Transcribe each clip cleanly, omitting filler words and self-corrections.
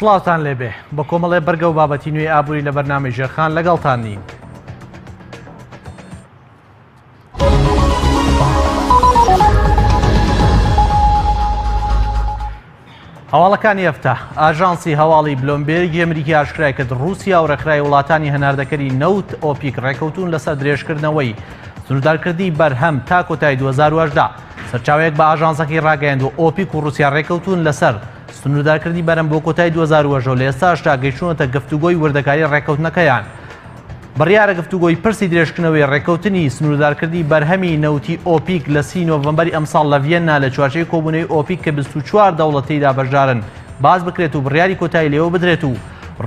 سڵاوتان لێبێ بە کۆمەڵێ بەرگە و بابەتی نوێی ئابووری لە بەرنامەی ژێرخان لەگەڵتان نین. هەواڵەکانی هەفتە، ئاژانسی هەواڵی بلۆمبێرگی ئەمریکی ئاشکرای کرد ڕووسیا و ڕێکخراوی وڵاتانی هەناردەکەری نەوت ئۆپیک ڕێکەوتوون لەسەر درێژکردنەوەی سنووردارکردنی بەرهەم تا کۆتایی 2018. سەرچاوەیەک بە ئاژانسەکەی ڕاگەیاندووە ئۆپیک و ڕووسیا ڕێکەوتوون لەسەر سنووردارکردنی بەرهەم بۆ کۆتایی 2018 لە ئێستاشدا گەیشتوونەتە گفتوگۆی وردەکاری ڕێککەوتنەکەیان. بڕیارە گفتوگۆی پرسی درێژکردنەوەی ڕێککەوتنی سنووردارکردنی بەرهەمی نەوتی ئۆپیک لە سی نۆڤەمبەری ئەمساڵ لە ڤیەننا لە چوارچێوەی کۆبوونەوەی ئۆپیک کە 24 دەوڵەت تێیدا بەشدارن باس بکرێت و بڕیاری کۆتایی لێوە بدرێت و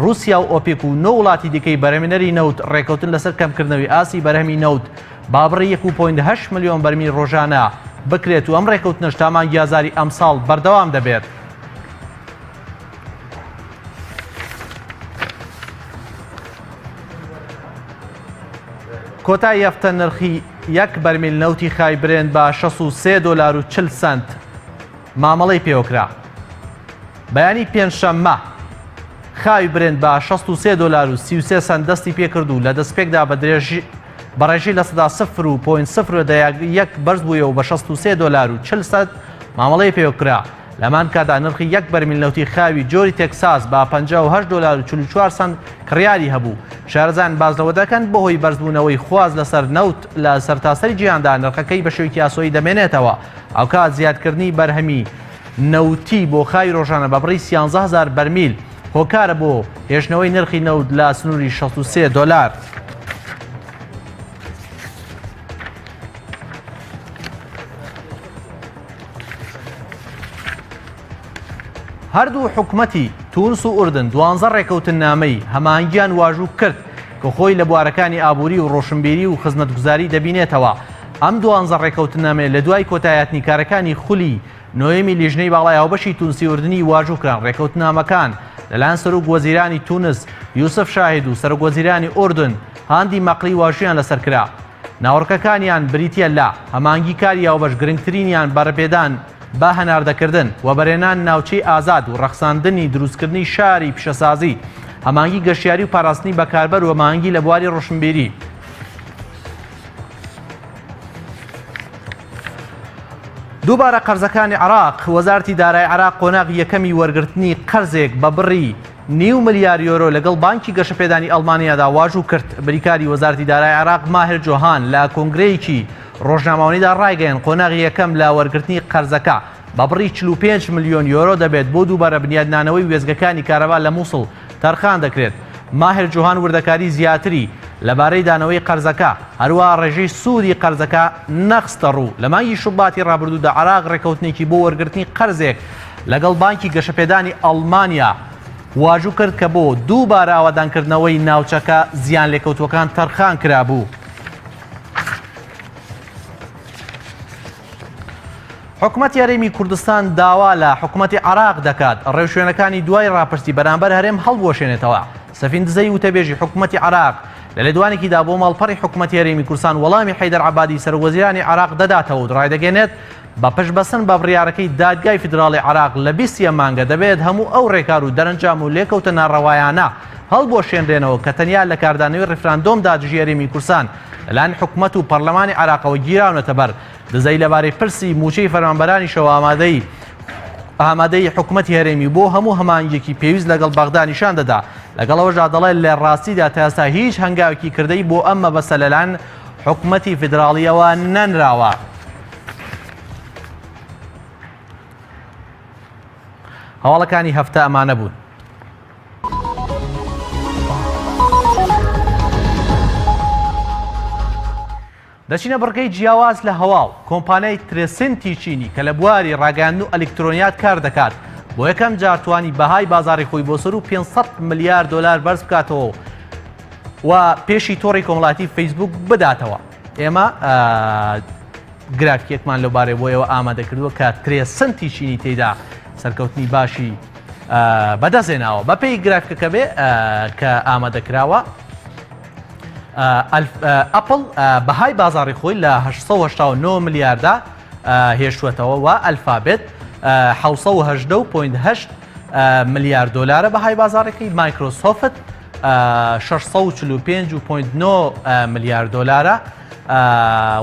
ڕووسیا و ئۆپیک و نۆ وڵاتی دیکەی بەرهەمێنەری نەوت ڕێککەوتن لەسەر کەمکردنەوەی ئاستی بەرهەمی نەوت با بڕی 1.8 ملیۆن بەرمیل ڕۆژانە بکرێت و ئەم ڕێککەوتنەش تا مانگی ئازاری ئەمساڵ بەردەوام دەبێت. کۆتایی هەفتە نرخی یەک بەرمیل نەوتی خاوی برێنت بە 63 دۆلار و 40 سەنت مامەڵەی پێوەکرا. بەیانی پێنجشەممە خاوی برێنت بە 63 دۆلار و 33 سەنت دەستی پێکرد و لە دەستپێکدا بە درێژی بە ڕێژەی لە سەدا سفر و point سفر یەک بەرز بوویەوە بە 63 دۆلار و 40 سەنت مامەڵەی پێوەکرا. لەهەمان کاتدا نرخی یەک بەرمیل نەوتی خاوی جۆری تێکساس بە 58 دۆلار و 44 سەنت کڕیاری هەبوو. شارەزایان باس لەوە دەکەن بەهۆی بەرزبوونەوەی خواست لەسەر نەوت لە سەرتاسەری جیهاندا نرخەکەی بە شێوەیەکی ئاسۆیی دەمێنێتەوە، هاوکات زیادکردنی بەرهەمی نەوتی بۆ خاوی ڕۆژانە بە بڕی 13 هەزار بەرمیل هۆکارە بۆ هێشتنەوەی نرخی نەوت لە سنووری 63 دۆلار. هەردوو حکومەتی تونس و ئوردن دوانزە ڕێکەوتننامەی هەماهەنگیان واژوو کرد کە خۆی لە بوارەکانی ئابووری و ڕۆشنبیری و خزمەتگوزاری دەبینێتەوە. ئەم دوانزە ڕێکەوتننامەیە لە دوای کۆتایهاتنی کارەکانی خولی نۆیەمی لیژنەی باڵای هاوبەشی تونسی ئوردنی واژوو کران. ڕێکەوتنامەکان لەلایەن سەرۆک وەزیرانی تونس یوسف شاهید و سەرۆک وەزیرانی ئوردن هاندی مەقلی واژوویان لەسەر کرا. ناوەڕۆکەکانیان بریتییە لە، هەماهەنگی کاری هاوبەش گرنگترینیان بەرەپێدان بە هەناردەکردن، وەبەرهێنان ناوچەی ئازاد و ڕەخساندنی دروستکردنی شاری پیشەسازی، هەماهەنگی گەشتیاری و پاراستنی بەکاربەر و هەماهەنگی لە بواری ڕۆشنبیری. دووبارە قەرزەکانی عێراق، وەزارەتی دارایی عێراق قۆناغی یەکەمی وەرگرتنی قەرزێک بە بڕی نیو ملیار یۆرۆ لەگەڵ بانکی گەشەپێدانی ئەڵمانیادا واژوو کرد. بریکاری وەزارەتی دارایی عێراق ماهر جۆهان لە کۆنگرەیەکی ڕۆژنامەوانیدا ڕایگەیاند، قۆناغی یەکەم لە وەرگرتنی قەرزەکە بە بڕی 45 ملیۆن یۆرۆ دەبێت بۆ دووبارە بنیادنانەوەی وێستگەکانی کارەبا لە موسڵ تەرخان دەکرێت. ماهر جۆهان وردەکاری زیاتری لەبارەی دانەوەی قەرزەکە، هەروەها ڕێژەی سوودی قەرزەکە نەخستەڕوو. لە مانگی شوباتی ڕابردوودا عێراق ڕێککەوتنێکی بۆ وەرگرتنی قەرزێک لەگەڵ بانکی گەشەپێدانی ئەڵمانیا واژوو کرد کە بۆ دووبارە ئاوادانکردنەوەی ناوچەکە زیانلێکەوتووەکان تەرخان کرابوو. حکومەتی هەرێمی کوردستان داوا لە حکومەتی عێراق دەکات ڕێوشوێنەکانی دوای ڕاپرسی بەرامبەر هەرێم هەڵبوەشێنێتەوە. سەفین دزەیی وتەبێژی حکومەتی عێراق لە لێدوانێکیدا بۆ ماڵپەڕی حکومەتی هەرێمی کوردستان وەڵامی حەیدەر عەبادی سەرۆکوەزیرانی عێراق دەداتەوە و ڕایدەگەیەنێت بە پشتبەستن بە بڕیارەکەی دادگای فیدراڵی عێراق لە 20 ی ئەم مانگە دەبێت هەموو ئەو ڕێکار و دەرەنجام و لێکەوتە ناڕەوایانە هەڵبوەشێنرێنەوە کە تەنیا لە کاردانەوەی ڕیفراندۆمدا دژی هەرێمی کوردستان لەلایەن حکومەت و پەرلەمانی عێراقەوە گیراونەتە بەر. دزەیی لەبارەی پرسی مووچەی فەرمانبەرانیشەوە ئامادەیی ئامادەیی حکومەتی هەرێمی بۆ هەموو هەماهەنگیەکی پێویست لەگەڵ بەغدا نیشان دەدا، لەگەڵ ئەوەشدا دەڵێت لە ڕاستیدا تا ئێستا هیچ هەنگاوێکی کردەیی بۆ ئەم مەبەستە لەلایەن حکومەتی فیدراڵیەوە نەنراوە. هەواڵەکانی هەفتە ئەمانە بوون. دەچینە بڕگەی جیاواز لە هەواڵ، کۆمپانیای ترێسنتی چینی کە لە بواری ڕاگەیاندن و ئەلیکترۆنیات کار دەکات، بۆ یەکەم جار توانی بەهای بازاڕی خۆی بۆ سەروو 500 ملیار دۆلار بەرز بکاتەوە و پێشی تۆڕی کۆمەڵایەتی فەیسبوک بداتەوە. ئێمە گرافیکێکمان لەو بارەیە بۆ ئێوە ئامادە کردووە کە ترێسنتی چینی تێیدا سەرکەوتنی باشی بەدەستهێناوە. بەپێی گرافیکەکە بێ کە ئامادە کراوە، ئەپڵ بەهای بازاڕی خۆی لە 889 ملیاردا هێشتووەتەوە و ئەلفابێت 718.8. ملیار دۆلارە بەهای بازاڕەکەی، مایکرۆسۆفت 645.9 ملیار دۆلارە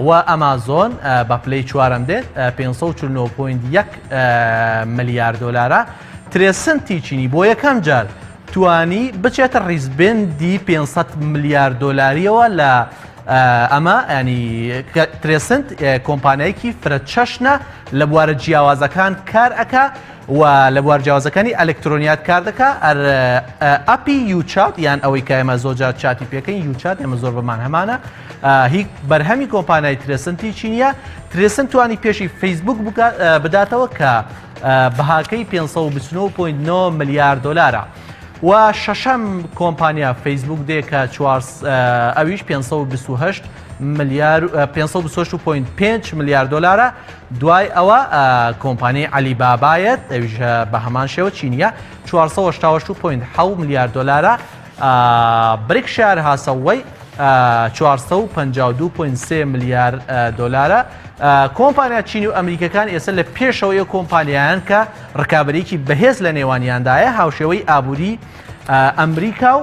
و ئەمازۆن بە پلەی چوارەم دێت 549.1 ملیار دۆلارە. ترێسنتی چینی بۆ یەکەم جار توانی بچێتە ڕیزبندی 500 ملیار دۆلاریەوە لە ئەمە ینی ترێسنت کۆمپانیایکی فرە چەشنە لە بوارە جیاوازەکان کار ئەکا و لە بوار جیاوازەکانی ئەلکترۆنیات کار دەکا ئەر ئەپی یوچات یان ئەوەی کە ئێمە زۆر جار چاتی پێکەین یوچات ئێمە زۆر بەمان هەمانە هی بەرهەمی کۆمپانیای ترێسنتی چینیە ترێسن توانی پێشی فەیسبوک بداتەوە کە بەهاکەی 529.9 ملیار دلارە. و شەشەم کۆمپانیا فەیسبوک دێ کە چوار ئەویش 528 ملیار 528.5 ملیار دلارە دوای ئەوە کۆمپانیای عەلی بابایەت ئەویش بە هەمان شێوە چینیە 488.7 ملیار دلارە بریکشار هاسەوەی 452.3 ملیار دلارە کۆمپانیا چینی و ئەمریکەکان ئێستا لە پێشەوەی کۆمپانیایان کە ڕکابەرێکی بەهێز لە نێوانیاندایە هاوشێوەی ئابووری ئەمریکا و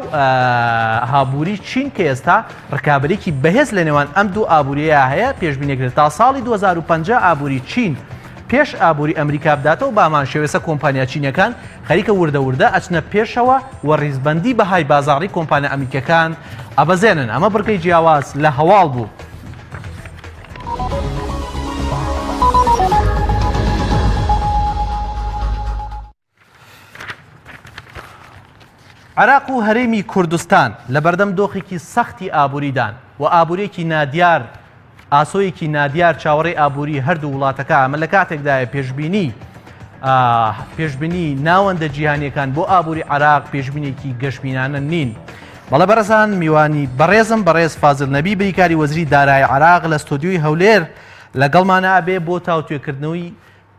هابووری چین کە ئێستا ڕکابەرێکی بەهێز لە نێوان ئەم دوو ئابووریەیە هەیە پێشبینێکرێت تا ساڵی 2050 ئابووری چین پێش ئابووری ئەمریکا بداتەوە بامان شێوێسە کۆمپانیا چینەکان خەریکە وردە وردە ئەچنە پێشەوە و ڕیزبندی بەهای بازاڕی کۆمپانیا ئەمریکەکان ئەبەزێنن ئەمە بڕگەی جیاواز لە هەواڵ بوو. عێراق و هەرێمی کوردستان لەبەردەم دۆخێکی سەختی ئابووریدان و ئابووریەکی نادیار ئاسۆیەکی نادیار چاوەڕێی ئابووری هەردوو وڵاتەکە ئەمە لە کاتێکدایە پێشبینی پێشبینی ناوەندە جیهانیەکان بۆ ئابووری عراق پێشبینێکی گەشبینانە نین. بەڵێ بەڕێزان میوانی بەڕێزم بەڕێز فازل نەبی بریکاری وەزیری دارایی عراق لە ستۆدیۆی هەولێر لەگەڵمانە ئەبێ بۆ تاوتوێکردنەوەی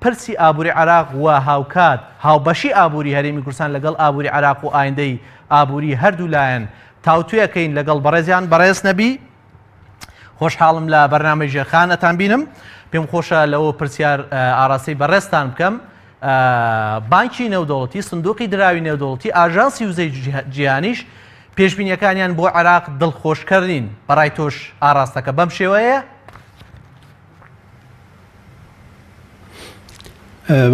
پرسی ئابووری عێراق و هاوکات هاوبەشی ئابووری هەرێمی کوردستان لەگەڵ ئابووری عێراق و ئایندەی ئابووری هەردوو لایەن تاوتوێ ئەکەین لەگەڵ بەڕێزیان. بەڕێز نەبی خۆشحاڵم لە بەرنامەی ژێرخان ئەتان بینم. پێم خۆشە لەوە پرسیار ئاراستەی بەڕێزتان بکەم. بانکی نێودەوڵەتی، سندوقی دراوی نێودەوڵەتی، ئاژانسی وزەی جیهانیش پێشبینیەکانیان بۆ عێراق دڵخۆشکەر نین. بەڕای تۆش ئاراستەکە بەم شێوەیە؟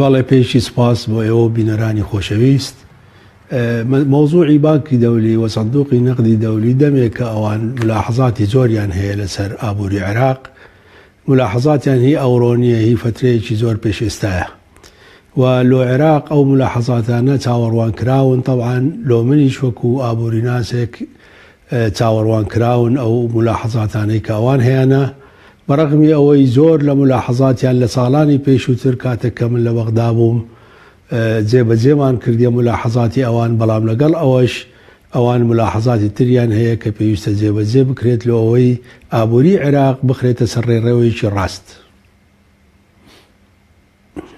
بەڵێ پێشی سپاس بۆ ئێوە و بینەرانی خۆشەویست. مەوزوعی بانکی دەولی و سندوقی نەقدی دەولی دەمێک کە ئەوان ملاحەزاتی زۆریان هەیە لەسەر ئابووری عێراق، ملاحەزاتیان هی ئەوڕۆ نییە هی فەترەیەکی زۆر پێش ئێستایە و لۆ عێراق ئەو ملاحەزاتانە چاوەڕوان کراون تەبعەن لۆ منیش وەکو ئابووریناسێک چاوەڕوان کراون ئەو مولاحەزاتانەی کە ئەوان هەیانە، بە ڕەغمی ئەوەی زۆر لە مولاحەزاتیان لە ساڵانی پێشووتر کاتێک کە من لە بەغدا بووم جێ بە جێمان کردیە مولاحەزاتی ئەوان، بەڵام لەگەڵ ئەوەش ئەوان مولاحەزاتی تریان هەیە کە پێویستە جێ بە جێ بکرێت لۆ ئەوەی ئابووری عێراق بخرێتە سەر ڕێڕەوێکی ڕاست.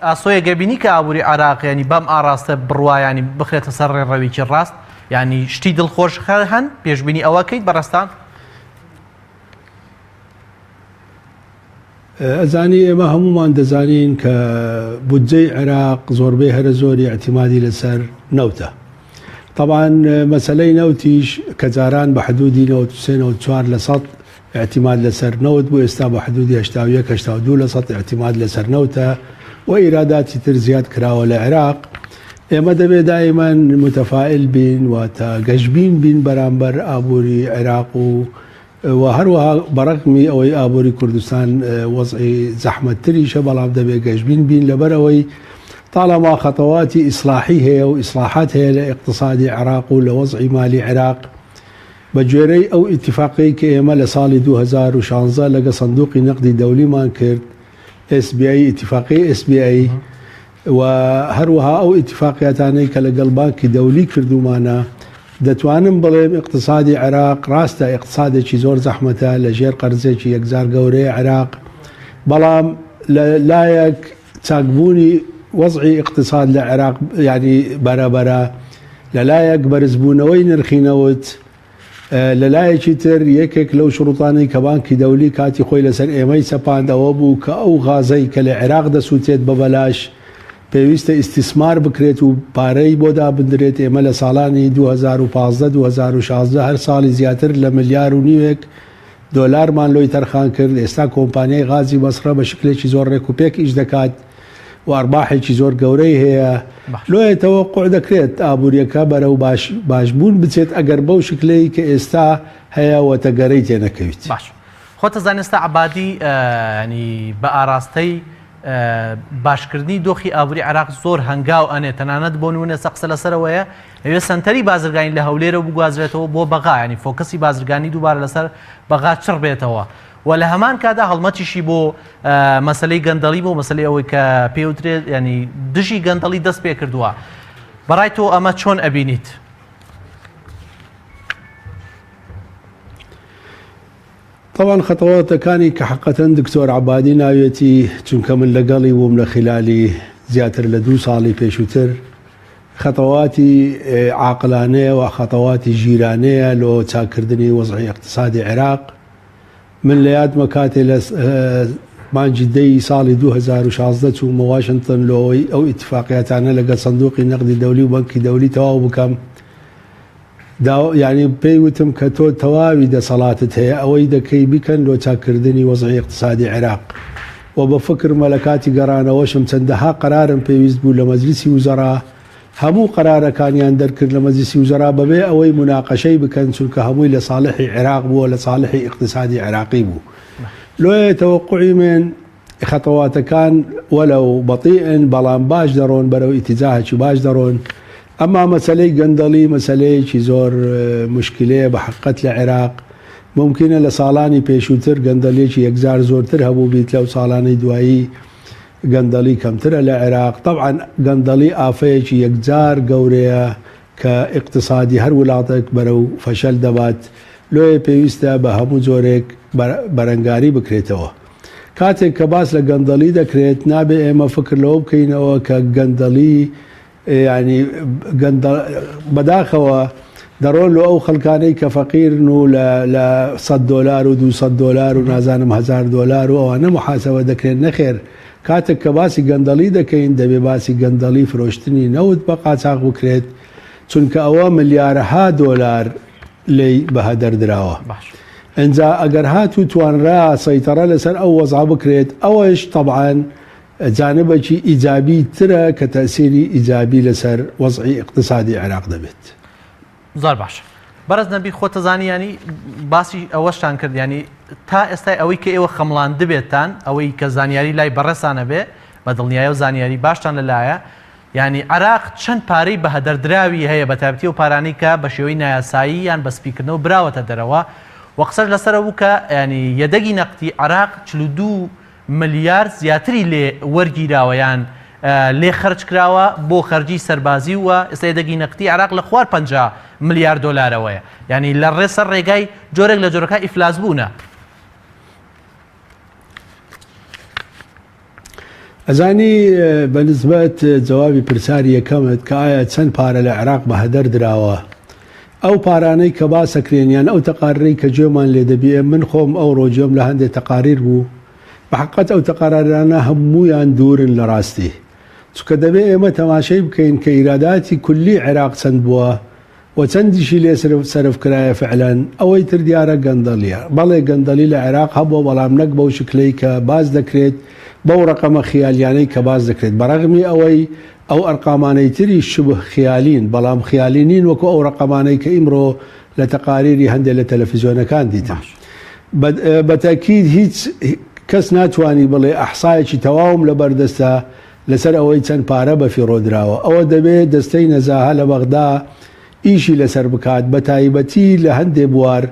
ئاسۆیەک ئەبینی کە ئابووری عێراق یانی بەم ئاڕاستە بڕوا یانی بخرێتە سەر ڕێڕەوێکی ڕاست یانی شتی دڵخۆشخەر هەن پێشبینی ئەوە کەیت بەڕێزتان؟ ئەزانی ئێمە هەموومان دەزانین کە بودجەی عێراق زۆربەی هەرە زۆری ئیعتیمادی لەسەر نەوتە. تەبعەن مەسەلەی نەوتیش کە جاران بە حدودی 93 94 لە سەد ئیعتیماد لەسەر نەوت بوو ئێستا بە حدودی 81 82 لە سەد ئیعتیماد لەسەر نەوتە و ئیراداتی تر زیاد کراوە لە عێراق. ئێمە دەبێ دائیمەن متەفائیل بین واتە گەشبین بین بەرامبەر ئابووری عێراق و و هەروەها بەڕەغمی ئەوەی ئابووری کوردستان وەزعی زەحمەتتریشە بەڵام دەبێ گەشبین بین لەبەر ئەوەی طالما خەتەواتی ئیسلاحی هەیە و ئیسلاحات هەیە لە ئیقتسادی عێراق و لە وەزعی مالی عێراق بە گوێرەی ئەو ئیتیفاقەی کە ئێمە لە ساڵی 2016 لەگە سندوقی نەقدی دەولیمان کرد SBI ئیتیفاقی SBI و هەروەها ئەو ئیتیفاقیاتانەی کە لەگەڵ بانکی دەولی کردوومانە، دەتوانم بڵێم ئیقتسادی عێراق ڕاستە ئیقتسادێکی زۆر زەحمەتە لە ژێر قەرزێکی یەکجار گەورەیە عێراق، بەڵام لە لایەک چاکبوونی وەزعی ئیقتساد لە عێراق یانی بەرە بەرە، لە لایەک بەرزبوونەوەی نرخی نەوت، لە لایەکی تر یەکێک لەو شروتانەی کە بانکی دەولی کاتی خۆی لەسەر ئێمەی سەپاند ئەوە بوو کە ئەو غازەی کە لە عێراق دەسووتێت بە بەلاش. پێویستە ئیستیسمار بکرێت و پارەی بۆ دابندرێت، ئێمە لە ساڵانی 2015، 2016 هەر ساڵی زیاتر لە ملیار و نیوێک دۆلارمان لۆی تەرخان کرد، ئێستا کۆمپانیای غازی بەسڕە بە شکلێکی زۆر ڕێک و پێک ئیش دەکات و ئەرباحێکی زۆر گەورەی هەیە، لۆیە تەوەقوع دەکرێت ئابووریەکە بەرەو باش باشبوون بچێت ئەگەر بەو شکلەی کە ئێستا هەیە و تەگەرەی تێنەکەویت. باش خۆت ئەزانی ئێستا عەبادی یانی بە ئاراستەی باشکردنی دۆخی ئابووری عێراق زۆر هەنگاو ئەنێ تەنانەت بۆ نمونە ئێستا قسە لەسەرەوەیە ئەوێ سەنتەری بازرگانی لە هەولێرەوە بگوازرێتەوە بۆ بەغا ینی focus ی بازرگانی دووبارە لەسەر بەغا چڕ بێتەوە و لە هەمان کادا هەڵمەتیشی بۆ مەسلەی گەندەڵی بۆ مەسلەی ئەوەی کە پێوترێت ینی دژی گەندەڵی دەست پێ کردووە بەڕای تۆ ئەمە چۆن ئەبینیت؟ تەبعەن خەتەواتەکانی کە حەقەتەن دکتۆر عەبادی ناویەتی چونکە من لەگەڵی بووم لە خیلالی زیاتر لە دوو ساڵی پێشووتر خەتەواتی عاقلانەیە و خەتەواتی ژیرانەیە لۆ چاککردنی وەزعی ئیقتسادی عێراق من لە یادمە کاتێ لە مانگی دەی ساڵی 2016 چوومە واشنتن لۆ ئەوەی ئەو ئیتفاقیاتانە لەگەڵ سندوقی نەقدی دەولی و بەنکی دەولی تەواو بکەم داو یانی پێی وتم کە تۆ تەواوی دەسەڵاتت هەیە ئەوەی دەکەی بیکەن لۆ چاککردنی وەزعی ئیقتسادی عێراق و بە فکرمە لە کاتی گەڕانەوەشم چەندەها قەرارم پێویست بوو لە مەجلیسی وزەڕا هەموو قەرارەکانیان دەرکرد لە مەجلیسی وزەرا بەبێ ئەوەی موناقەشەی بکەن چونکە هەمووی لە ساڵحی عێراق بووە لە ساڵحی ئیقتسادی عێراقی بوو لۆیە تەوەقوعی من خەتەواتەکان وەلەو بەتیئن بەڵام باش دەڕۆن بەرەو ئیتیجاهێکی باش دەڕۆن ئەما مەسەلەی گەندەڵی مەسەلەیەکی زۆر مشکلەیە بە حەقیقەت لە عێراق مومکینە لە ساڵانی پێشووتر گەندەڵیەکی یەکجار زۆرتر هەبووبیت لەو ساڵانەی دوایی گەندەڵی کەمترە لە عێراق تەبعەن گەندەڵی ئافەیەکی یەکجار گەورەیە کە ئیقتسادی هەر ولاتێک بەرەو فەشەل دەبات لۆیە پێویستە بە هەموو جۆرێک بەرەنگاری بکرێتەوە. کاتێک کە باس لە گەندەڵی دەکرێت نابێ ئێمە فکر لەوە بکەینەوە کە گەندەڵی یانی گەندە بەداخەوە دەڕۆن لۆ ئەو خەڵکانەی کە فەقیرن و لە لە 100 دۆلار و 200 دۆلار و نازانم هەزار دۆلار و ئەوانە محاسبە دەکرێن نەخێر کاتێک کە باسی گەندەڵی دەکەین دەبێ باسی گەندەڵی فرۆشتنی نەوت بە قاچاخ بکرێت چونکە ئەوە ملیارەها دۆلار لێی بەهەدەر دراوە. ئینجا ئەگەر هاتوو توانرا سەیتەڕە لەسەر ئەو وەزعە بکرێت ئەوەش تەبعەن جانبەکی ئیجابی ترە کە تەئسیری ئیجابی لەسەر وەزعی ئیقتسادی عێراق دەبێت. زۆر باشە بەڕێز نەبی خۆتەزانی ینی باسی ئەوەشتان کرد ینی تا ئێستای ئەوەی کە ئێوە خەمڵاندبێتان ئەوەی کە زانیاری لای بەڕێزتانە بێ بە دڵنیایە و زانیاری باشتان لەلایە یانی عێراق چەند پارەی بەهەدەردراوی هەیە بەتایبەتی ئەو پارانەی کە بە شێوەی نایاسایی یان بە سپیکردنەوە براوەتە دەرەوە و قسەش لەسەر ئەوە بوو کە یانی یەدەگی نەقدی عێراق 42 ملیار زیاتری لێ وەرگیراوە یان لێ خەرج کراوە بۆ خەرجی سەربازی و ئێستا یەدەگی نەقدی عێراق لە خوار 50 ملیار دۆلارەوەیە یانی لە ڕێ سەر ڕێگای جۆرێک لە جۆرەکان ئیفلاس بوونە. ئەزانی بە نسبەت جوابی پرسیاری یەکەمت کە ئایا چەند پارە لە عێراق بە هەدەر دراوە ئەو پارانەی کە باسەکرێن یان ئەو تەقاررەی کە گوێمان لێ دەبیێ من خۆم ئەو ڕۆ گوێم لە هەندێ تەقاریر بوو بە حەقەت ئەو تەقارارانە هەموویان دوورن لە ڕاستی چونکە دەبێ ئێمە تەماشەی بکەین کە ئیراداتی کولی عێراق چەند بووە و چەندیشی لێ سەرف کرایە فعلەن، ئەوەی تر دیارە گەندەڵیە. بەڵێ گەندەڵی لە عێراق هەبووە بەڵام نەک بەو شکلەی کە باس دەکرێت، بەو ڕەقەمە خیالیانەی کە باس دەکرێت، بەڕەغمی ئەوەی ئەو ئەرقامانەی تریش شبه خیالین، بەڵام خیالی نین وەکو ئەو ڕەقەمانەی کە ئیمڕۆ لە تەقاریری هەندێ لە تەلەفزیۆنەکان دیتم. بە تەئکید هیچ کەس ناتوانی بڵێ ئەحسایەکی تەواوم لەبەردەستە لەسەر ئەوەی چەند پارە بەفیڕۆ دراوە ئەوە دەبێ دەستەی نەزاهە لە بەغدا ئیشی لەسەر بکات بەتایبەتی لە هەندێ بوار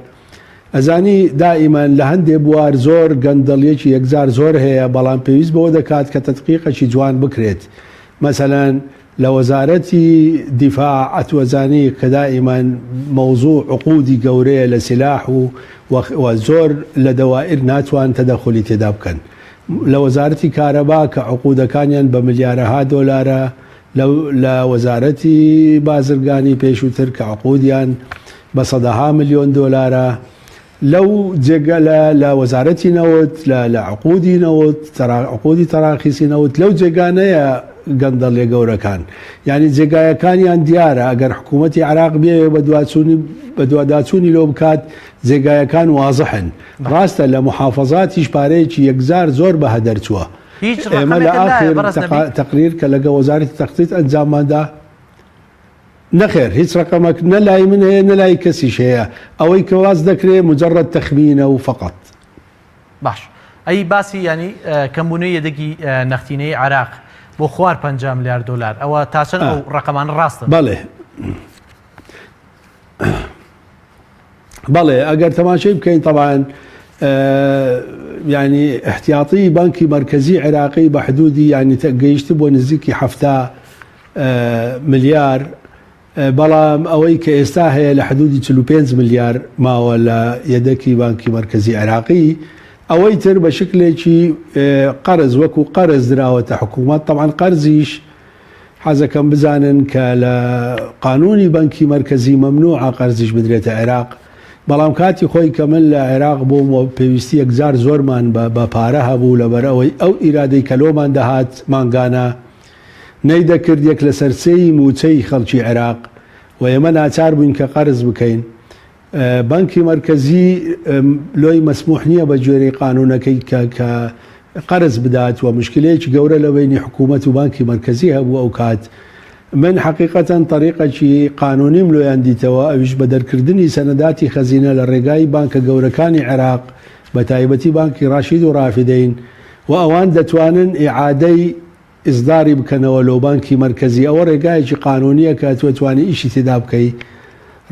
ئەزانی دائیمەن لە هەندێ بوار زۆر گەندەڵیەکی یەکجار زۆر هەیە بەڵام پێویست بەوە دەکات کە تەدقیقەکی جوان بکرێت مەسەلەن لە وەزارەتی دیفاع ئەتوەزانی کە دائیمەن مەوزوع عقودی گەورەیە لە سلاح و و زۆر لە دەوائر ناتوان تەدەخولی تێدا بکەن لە وەزارەتی کارەبا کە عقودەکانیان بە ملیارەها دۆلارە، لە لە وەزارەتی بازرگانی پێشووتر کە عقودیان بە سەدەها ملیۆن دۆلارە، لەو جێگە لە لە وەزارەتی نەوت لە لە عقودی نەوت تەرا عقودی تەراخیسی نەوت لەو جێگانەیە. گەندەڵیە گەورەکان. یانی جێگایەکانیان دیارە، ئەگەر حکوومەتی عێراق بیەوێ بەدواچوونی بەدواداچوونی لۆ بکات، جێگایەکان وازحن. ڕاستە لە موحافەزاتیش پارەیەکی یەکجار زۆر بە هەدەر چووە. هیچ ئێمە لە ڕەقەمێکت لایە ئاخر بەڕێز نەبی؟ تەقریر کە لەگە وەزارەتی تەختیت ئەنجاممان دا، نەخێر هیچ ڕەقەمەک نە لای من هەیە نە لای کەسیش هەیە، ئەوەی کە واز دەکرێ موجەڕەد تەخمینە و فەقەت. باش ئەی باسی یانی کەمبوونەوەی یەدەگی نەختینەی عێراق بۆ خوار 50 ملیار دۆلار ئەوە تا چەند ئەو ڕەقەمانە ڕاستن؟ بەڵێ بەڵێ ئەگەر تەماشەی بکەین تەبان ینی احتیاطی بانکی مەرکەزی عێراقی بە حدودی ینی گەیشت بۆ نزیکی هەفتا ملیار بەڵام ئەوەی کە ئێستا هەیە لە حدودی 45 ملیار ماوە لە یەدەکی بانکی مەرکەزی عێراقی ئەوەی تر بە شکلێکی قەرز وەکو قەرز دراوەتە حکوومەت تەبعەن قەرزیش حەزەکەم بزانن کە لە قانونی بەنکی مەرکەزی مەمنوعە قەرزیش بدرێتە عێراق بەڵام کاتی خۆی کە من لە عێراق بووم و پێویستی یەکجار زۆرمان بە پارە هەبوو لەبەرئەوەی ئەو ئیرادەی کە لۆمان دەهات مانگانە نەیدەکرد یەک لەسەر سێی مووچەی خەڵکی عێراق و ئێمە ناچار بووین کە قەرز بکەین. بانکی مەرکەزی لۆی مەسموح نییە بە گوێرەی قانوونەکەی کە کە قەرز بدات و مشکلەیەکی گەورە لە بەینی حکوومەت و بانکی مەرکەزی هەبوو ئەو کات من حەقیقەتەن تەریقەکی قانوونیم لۆیان دیتەوە ئەویش بە دەرکردنی سەنەداتی خەزینە لە ڕێگای بانکە گەورەکانی عێراق بە تایبەتی بانکی ڕاشید و ڕافیدەین و ئەوان دەتوانن ئیعادەی ئیسداری بکەنەوە لۆ بانکی مەرکەزی ئەوە ڕێگایەکی قانونیە کە ئەتوو ئەتوانی ئیشی تێدا بکەی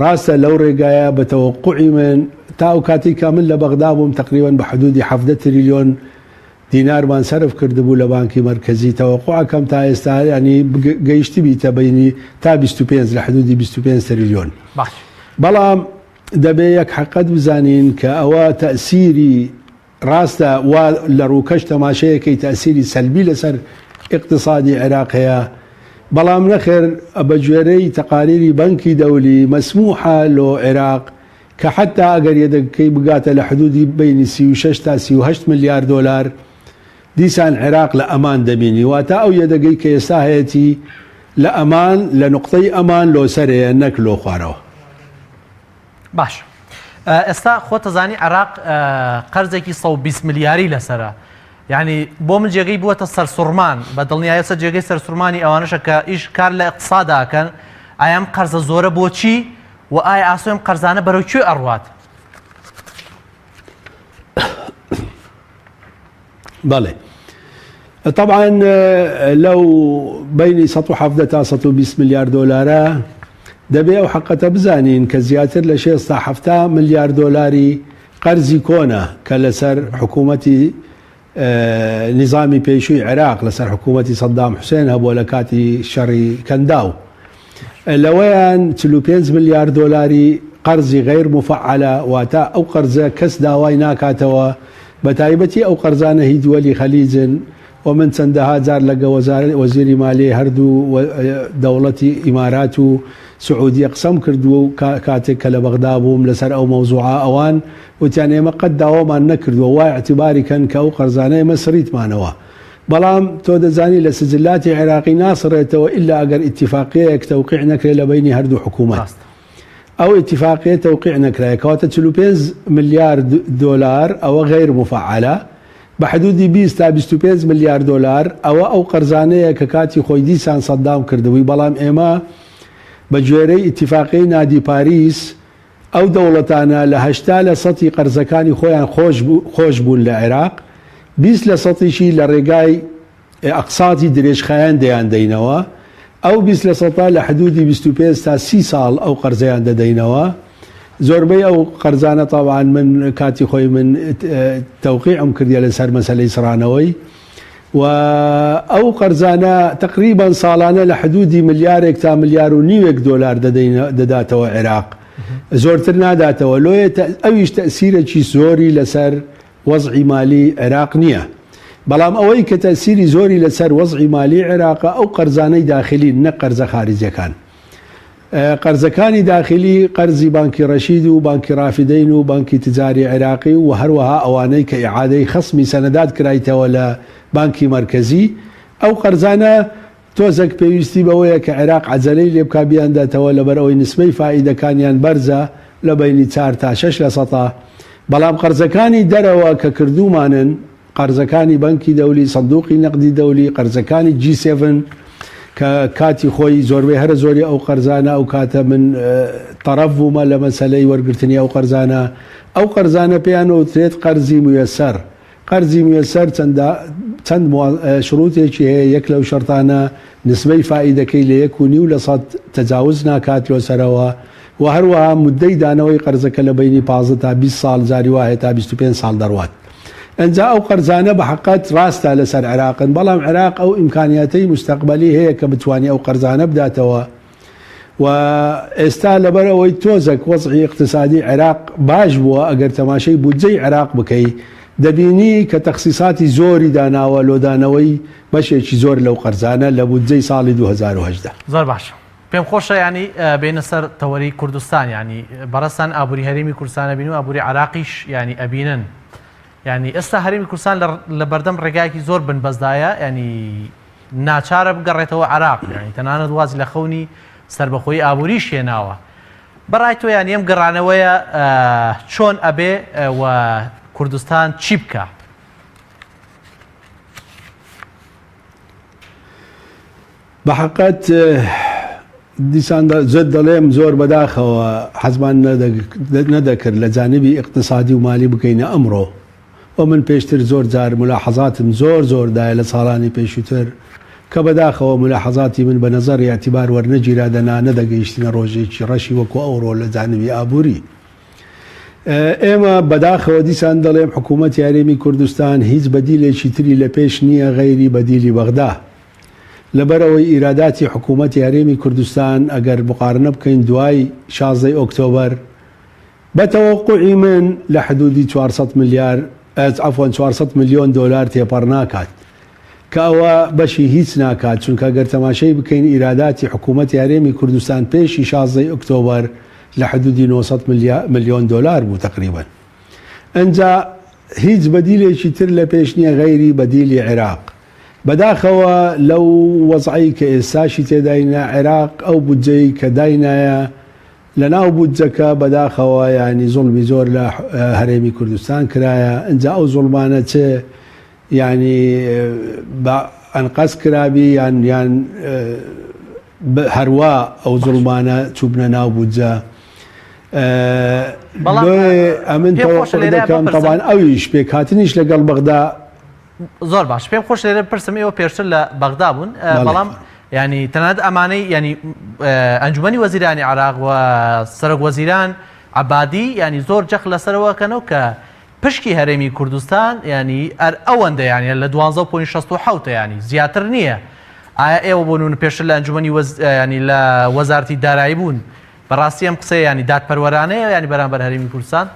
ڕاستە لەو ڕێگایە بە تەوەقوعی من تا ئەو کاتەی کە من لە بەغدا بووم تەقریبەن بە حدودی 17 تریلیۆن دینارمان سەرف کردبوو لە بانکی مەرکەزی تەوەقوعەکەم تا ئێستا ینی گەیشتبیتە بینی تا 25 لە حدودی 25 تریلیۆن باش بەڵام دەبێ یەک حەقەت بزانین کە ئەوە تەسیری ڕاستە وا لە ڕووکەش تەماشەیەکەی تەئسیری سەلبی لەسەر ئیقتسادی عێراق هەیە، بەڵام نەخێر بە گوێرەی تەقاریری بەنکی دەولی مەسموحە لۆ عێراق کە حەتا ئەگەر یەدەگەکەی بگاتە لە حدودی بەینی 36 تا 38 ملیار دۆلار دیسان عێراق لە ئەمان دەبینی واتە ئەو یەدەگەی کە ئێستا هەیەتی لە ئەمان لە نوقتەی ئەمان لۆ سەرێیە نەک لۆ خوارەوە. باشە ئێستا خۆتەزانی عێراق قەرزێکی 120 ملیاری لەسرە یعنی بۆ من جێگەی بووەتە سەرسوڕمان بە دڵنیایەسە جێگەی سەرسوڕمانی ئەوانەشە کە ئیش کار لە اقتصاداکەن ئایا ئەم قەرزە زۆرە بۆچی و ئایا ئاسۆیم قەرزانە بەرەو کوێ ئەڕوات؟ بەڵێ طبعا لەو بینی 117 تا 120 ملیار دۆلارە دەبێ ئەو حقەتە بزانین کە زیاتر لە 6 تا 70 ملیار دۆلاری قەرزی کۆنە کە لەسەر حکوومەتی نیزامی پێشووی عێراق لەسەر حکوومەتی سەدام حوسێن هەبووە لە کاتی شەڕی کەنداو لەوەیان 45 ملیار دۆلاری قەرزی غەیر موفەعەلە واتە ئەو قەرزە کەس داوای ناکاتەوە بەتایبەتی ئەو قەرزانە هی دووەلی خەلیجن و من چەندەها جار لەگە وەزیری مالیەی هەردوو دەوڵەتی ئیمارات و سعودیە قسەم کردووە و کاتێک کە لە بەغدا بووم لەسەر ئەو مەوزوعە ئەوان وتیان ئێمە قەت داوامان نەکردووە وا ئیعتیباری کەن کە ئەو قەرزانە ئێمە سڕیتمانەوە بەڵام تۆ دەزانی لە سجلاتی عێراقی ناسڕێتەوە ئیلا ئەگەر ئیتیفاقیەیەک تەوقیع نەکرێت لە بەینی هەردوو حکوومەت. ڕاستە. ئەو ئیتیفاقیە تەوقیع نەکرایە کەواتە 45 ملیار دۆلار ئەوە غەیر موفەعەلە بە حدودی 20 تا 25 ملیار دۆلار ئەوە ئەو قەرزانەیە کە کاتی خۆی دیسان سەدام کردبووی بەڵام ئێمە بە گوێرەی ئیتیفاقیەی نادی پاریس ئەو دەوڵەتانە لە 80 لە سەتی قەرزەکانی خۆیان خۆش بوون لە عێراق 20 لە سەتیشی لە ڕێگای ئەقساتی درێژخایەن دەیاندەینەوە، ئەو 20 لە سەتا لە حدودی 25 تا 30 ساڵ ئەو قەرزەیان دەدەینەوە، زۆربەی ئەو قەرزانە تەبعەن من کاتی خۆی من تەوقیعم کردیە لەسەر مەسەلەی سڕانەوەی و ئەو قەرزانە تەقریبەن ساڵانە لە حدودی ملیارێک تا ملیار و نیوێک دۆلار دەداتەوە عێراق زۆرتر ناداتەوە لۆیە ئەویش تەسیرێکی زۆری لەسەر وەزعی مالی عێراق نییە، بەڵام ئەوەی کە تەئسیری زۆری لەسەر وەزعی مالی عێراقە ئەو قەرزانەی داخلین نەک قەرزە خاریجیەکان. قەرزەکانی داخلی قەرزی بانکی ڕەشید و بانکی ڕافیدەین و بانکی تجاری عێراقی و هەروەها ئەوانەی کە ئیعادەی خەسمی سەنەدات کرایتەوە لە بانکی مەرکەزی ئەو قەرزانە. تۆزەک پێویستی بەوەیە کە عێراق عەجەلەی لێ بکا بیانداتەوە لەبەر ئەوەی نسبەی فائیدەکانیان بەرزە لە بەینی چار تا شەش لە سەتا بەڵام قەرزەکانی دەرەوە کە کردوومانن قەرزەکانی بەنکی دەولی، سندوقی نەقدی دەولی، قەرزەکانی جی سێڤن کە کاتی خۆی زۆربەی هەرە زۆری ئەو قەرزانە ئەو کاتە من تەڕەف بوومە لە مەسەلەی وەرگرتنی ئەو قەرزانە ئەو قەرزانە پێیان وترێت قەرزی مویەسەر قەرزی مویەسەر چەندە چەند شروتێکی هەیە یەک لەو شەرتانە نسبەی فائیدەکەی لە 1.5% تەجاوز ناکات لۆ سەرەوە و هەروەها مدەی دانەوەی قەرزەکە لە بەینی 15 تا 20 ساڵ جاری وا هەیە تا 25 ساڵ دەڕوات. ئنجا ئەو قەرزانە بە حەقەت ڕاستە لەسەر عێراقن، بەڵام عێراق ئەو ئیمکانیاتەی موستەقبەلی هەیە کە بتوانی ئەو قەرزانە بداتەوە و ئێستا لەبەر ئەوەی تۆزەک وەزعی ئیقتسادی عێراق باش بووە ئەگەر تەماشەی بودجەی عێراق بکەی دەبینی کە تەخسیساتی زۆری داناوە لۆدانەوەی بەشێکی زۆر لەو قەرزانە لە بودجەی ساڵی 2018. زۆر باشە پێم خۆشە یانی بێینە سەر تەوەرەی کوردستان یانی بەڕێزتان ئابووری هەرێمی کوردستان ئەبین و ئابووری عێراقیش یانی ئەبینن یانی ئێستا هەرێمی کوردستان لە بەردەم ڕێگایەکی زۆر بنبەستدایە یانی ناچارە بگەڕێتەوە عێراق یانی تەنانەت وازی لە خەونی سەربەخۆی ئابووریش هێناوە بەڕای تۆ یانی ئەم گەڕانەوەیە چۆن ئەبێ و کوردستان چی بکە؟ بەحەقەت دیسان زۆر دەڵێم زۆر بەداخەوە حەزمان نەدەکرد لە جانبی ئیقتسادی و مالی بگەینە ئەمڕۆ و من پێشتر زۆر جار ملاحەزاتم زۆر زۆر دایە لە ساڵانی پێشووتر کە بەداخەوە ملاحەزاتی من بە نەزەڕی ئیعتیبار وەرنەگیرا دەنا نەدەگەیشتینە ڕۆژێکی ڕەشی وەکو ئەوڕۆ لە جانبی ئابووری. ئێمە بەداخەوە دیسان دەڵێم حکوومەتی هەرێمی کوردستان هیچ بەدیلێکی تری لە پێش نییە غەیری بەدیلی بەغدا. لەبەرئەوەی ئیراداتی حکوومەتی هەرێمی کوردستان ئەگەر مقارنە بکەین دوای شازدەی ئۆکتۆبەر بە تەوەقوعی من لە حدودی 400 ملیار عەفوەن 400 ملیۆن دۆلار تێپەڕ ناکات کە ئەوە بەشی هیچ ناکات چونکە گەر تەماشەی بکەین ئیراداتی حکوومەتی هەرێمی کوردستان پێشی شازدەی ئۆکتۆبەر لە حدودی 900 ملیۆن دۆلار بوو تەقریبەن ئەنجا هیچ بەدیلێکی تر لە پێش نییە غەیری بەدیلی عێراق بەداخەوە لەو وەزعەی کە ئێستاشی تێداینە عێراق ئەو بودجەی کە داینایە لەناو بودجەکە بەداخەوە یانی زوڵمی زۆر لە هەرێمی کوردستان کرایە ئینجا ئەو زوڵمانە چ یانی بە ئەنقەست کرابی یان یان هەروا ئەو زوڵمانە چوبنە ناو بودجە بەڵام ئەمن تەوەقع دەکەم تەبان ئەویش پێکهاتنیش لەگەڵ بەغدا زۆر باش پێم خۆش لێرە بپرسم ئێوە پێشتر لە بەغدا بوون بەڵام ینی تەنانەت ئەمانەی ینی ئەنجومی وەزیرانی عراق و سەرۆک وەزیران عبادی ینی زۆر جەخ لەسەرەوە کەنەوە کە پشکی هەرێمی کوردستان ینی ئەر ئەوەندە یانە لە 12.67 ینی زیاتر نییە ئایا ئێوە بۆ نون پێشتر لە ئەنجومی ینی لە وەزارتی دارایی بوون بەڕاستی ئەم قسەیە ینی دادپەروەرانەیە ینی بەرامبەر هەرێمی کوردستان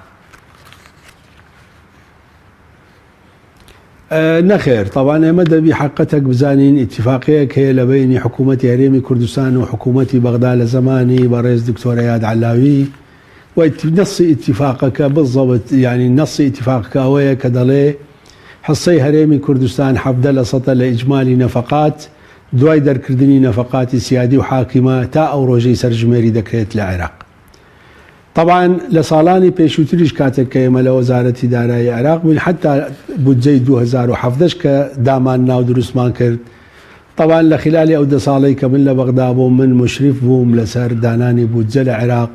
نەخێر تەبان ئێمە دەبی حەقەتەک بزانین ئیتیفاقیەک هەیە لە بەینی حکوومەتی هەرێمی کوردستان و حکوومەتی بەغدا لە زەمانی بەڕێز دکتۆر ئەیاد عەلاوی و نەسی ئیتیفاقەکە بالضبط یعنی نەسی ئیتیفاقەکە ئەوەیە کە دەڵێ حصەی هەرێمی کوردستان 17 لە سەتە لە ئیجمالی نەفەقات دوای دەرکردنی نەفەقاتی سیادی و حاکیمە تا ئەو ڕۆژەی سەرژمێری دەکرێت لە عێراق. تەبعەن لە ساڵانی پێشووتریش کاتێک کە ئێمە لە وەزارەتی دارایی عێراق بووین حەتا بودجەی 2017 کە دامان نا و دروستمان کرد تەبعەن لە خلالی ئەو دە ساڵەی کە من لە بەغدا بووم من مشرف بووم لەسەر دانانی بودجە لە عێراق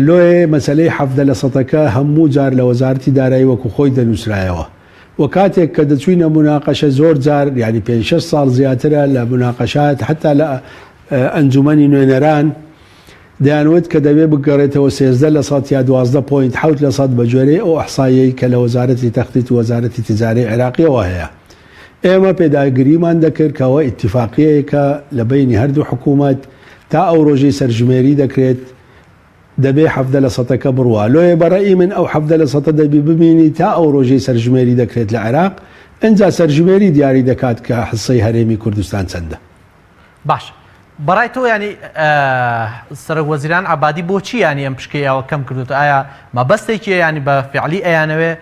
لۆیێ مەسەلەی 17 لە سەتەکە هەموو جار لە وەزارەتی دارایی وەکو خۆی دەنووسرایەوە و کاتێک کە دەچووینە مناقەشە زۆر جار یعنی پێنج شەش ساڵ زیاترە لە مناقەشات حتا لە ئەنجومەنی نوێنەران دەیانوت کە دەبێ بگەڕێتەوە 13 لە سەد یا 12 point حەوت لە سەد بە گوێرەی ئەو ئەحساییەی کە لە وەزارەتی تەختیت و وەزارەتی تجارەی عێراقیەوە هەیە. ئێمە پێداگریمان دەکرد کە ئەوە ئیتیفاقیەیەکە لە بەینی هەردوو حکوومەت تا ئەو ڕۆژەی سەرژمێری دەکرێت دەبێ 17 لە سەتەکە بڕوا. لۆیە بە ڕەئی من ئەو 17 لە سەتە دەبی بمینی تا ئەو ڕۆژەی سەرژمێری دەکرێت لە عێراق، ئنجا سەرژمێری دیاری دەکات کە حسەی هەرێمی کوردستان چەندە. باش بەڕای تۆ ینی سەرۆک وەزیران عبادی بۆچی ینی ئەم پشکەی ئەوە کەم کردوت ئایا مەبەستێکی ینی بە فعلی ئەیانەوێ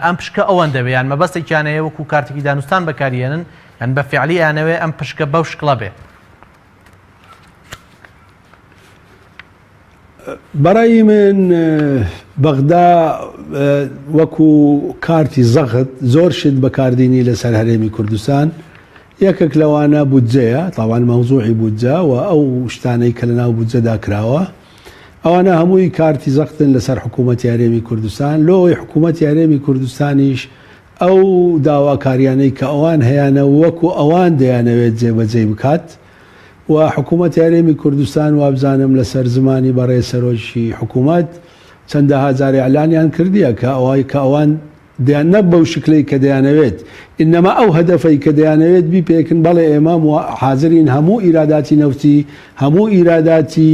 ئەم پشکە ئەوەندە بێ یان مەبەستێکیان هەیە وەکو کارتێکی دانوستان بەکاریێنن یان بە فعلی ئەیانەوێ ئەم پشکە بەو شکڵە بێ؟ بەڕای من بەغدا وەکو کارتی زەخت زۆر شت بەکاردینی لەسەر هەرێمی کوردستان یەکێک لەوانە بودجەیە تاوان مەوزوعی بودجە و ئەو شتانەی کە لەناو بودجەدا کراوە ئەوانە هەمووی کارتی زەختن لەسەر حکوومەتی هەرێمی کوردستان لۆی حکوومەتی هەرێمی کوردستانیش ئەو داواکاریانەی کە ئەوان هەیانە وەکو ئەوان دەیانەوێت جێبەجێی بکات و حکوومەتی هەرێمی کوردستان وابزانم لەسەر زمانی بەڕێز سەرۆکی حکوومەت چەندەها جار ئیعلانیان کردیە کە ئەوەی کە ئەوان دەیان نەک بەو شکلەی کە دەیانەوێت ئینەما ئەو هەدەفەی کە دەیانەوێت بیپێکن بەڵێ ئێمە حازرین هەموو ئیراداتی نەوتی هەموو ئیراداتی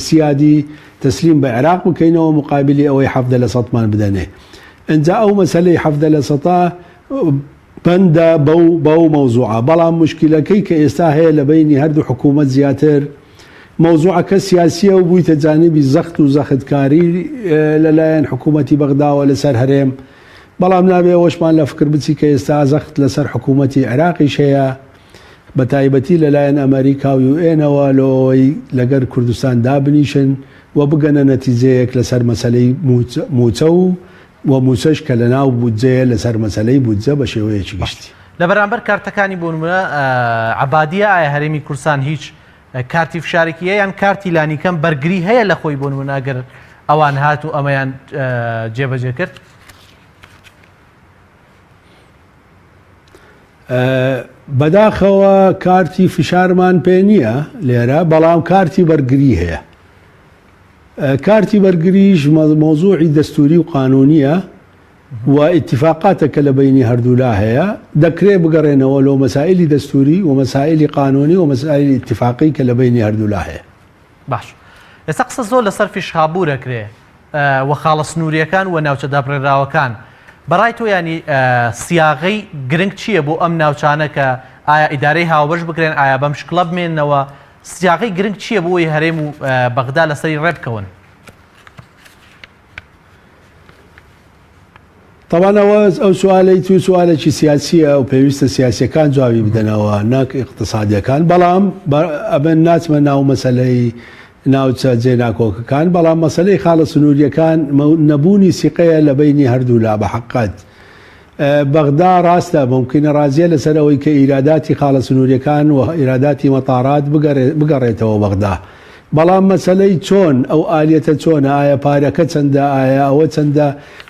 سیادی تەسلیم بە عێراق بکەینەوە مقابلی ئەوەی 17 لە سەدمان بدەنێ ئینجا ئەو مەسەلەی 17 لە سەدا بەندە بەو بەو مەوزوعە بەڵام موشکیلەکەی کە ئێستا هەیە لە بەینی هەردوو حکوومەت زیاتر مەوزوعەکە سیاسیە و بوویتە جانبی زەخت و زەختکاری لە لایەن حکوومەتی بەغداوە لەسەر هەرێم بەڵام نابێ ئەوەشمان لە فکر بچی کە ئێستا زەخت لەسەر حکوومەتی عێراقیش هەیە بە تایبەتی لەلایەن ئەمەریکا و یوئێنەوە لۆ ئەوەی لەگەر کوردستان دابنیشن و بگەنە نەتیجەیەک لەسەر مەسەلەی مووچە و و مووچەش کە لەناو بودجەیە لەسەر مەسەلەی بودجە بە شێوەیەکی گشتی. لە بەرامبەر کارتەکانی بۆ نمونە عەبادیە ئایا هەرێمی کوردستان هیچ کارتی فشارێکی هەیە یان کارتی لانیکەم بەرگری هەیە لە خۆی بۆ نمونە ئەگەر ئەوان هات و ئەمەیان جێبەجێ کرد؟ بەداخەوە کارتی فشارمان پێ نییە لێرە بەڵام کارتی بەرگری هەیە. کارتی بەرگریش مەوزوعی دەستوری و قانونیە و ئیتیفاقاتە کە لە بەینی هەردوولا هەیە، دەکرێ بگەڕێنەوە لۆ مەسائیلی دەستوری و مەسائیلی قانونی و مەسائیلی ئیتیفاقی کە لە بەینی هەردوولا هەیە. باش ئێستا قسە زۆر لەسەر فیشخابوور ئەکرێ و خاڵە سنوورییەکان و ناوچە دابڕێنراوەکان، بەڕای تۆ یانی سیاغەی گرنگ چییە بۆ ئەم ناوچانە کە ئایا ئیدارەی هاوبەش بکرێن، ئایا بەم شکڵە بمێننەوە، سیاغەی گرنگ چییە بۆ ئەوەی هەرێم و بەغدا لەسەری ڕێبکەون؟ تەبعەن ئەوە ئەو سوالەی تو سوالێکی سیاسیە و پێویستە سیاسیەکان جوابی بدەنەوە نەک ئیقتسادیەکان بەڵام ئەمن ناچمە ناو مەسەلەی ناوچە جێناکۆکەکان بەڵام مەسەلەی خاڵە سنووریەکان نەبوونی سیقەیە لە بەینی هەردوولا بە حەقەت بەغدا ڕاستە مومکینە ڕازیە لەسەر ئەوەی کە ئیراداتی خاڵە سنووریەکان و ئیراداتی مەتارات بگەڕێتەوە بەغدا بەڵام مەسەلەی چۆن ئەو ئالیەتە چۆنە ئایا پارەکە چەندە ئایا ئەوە چەندە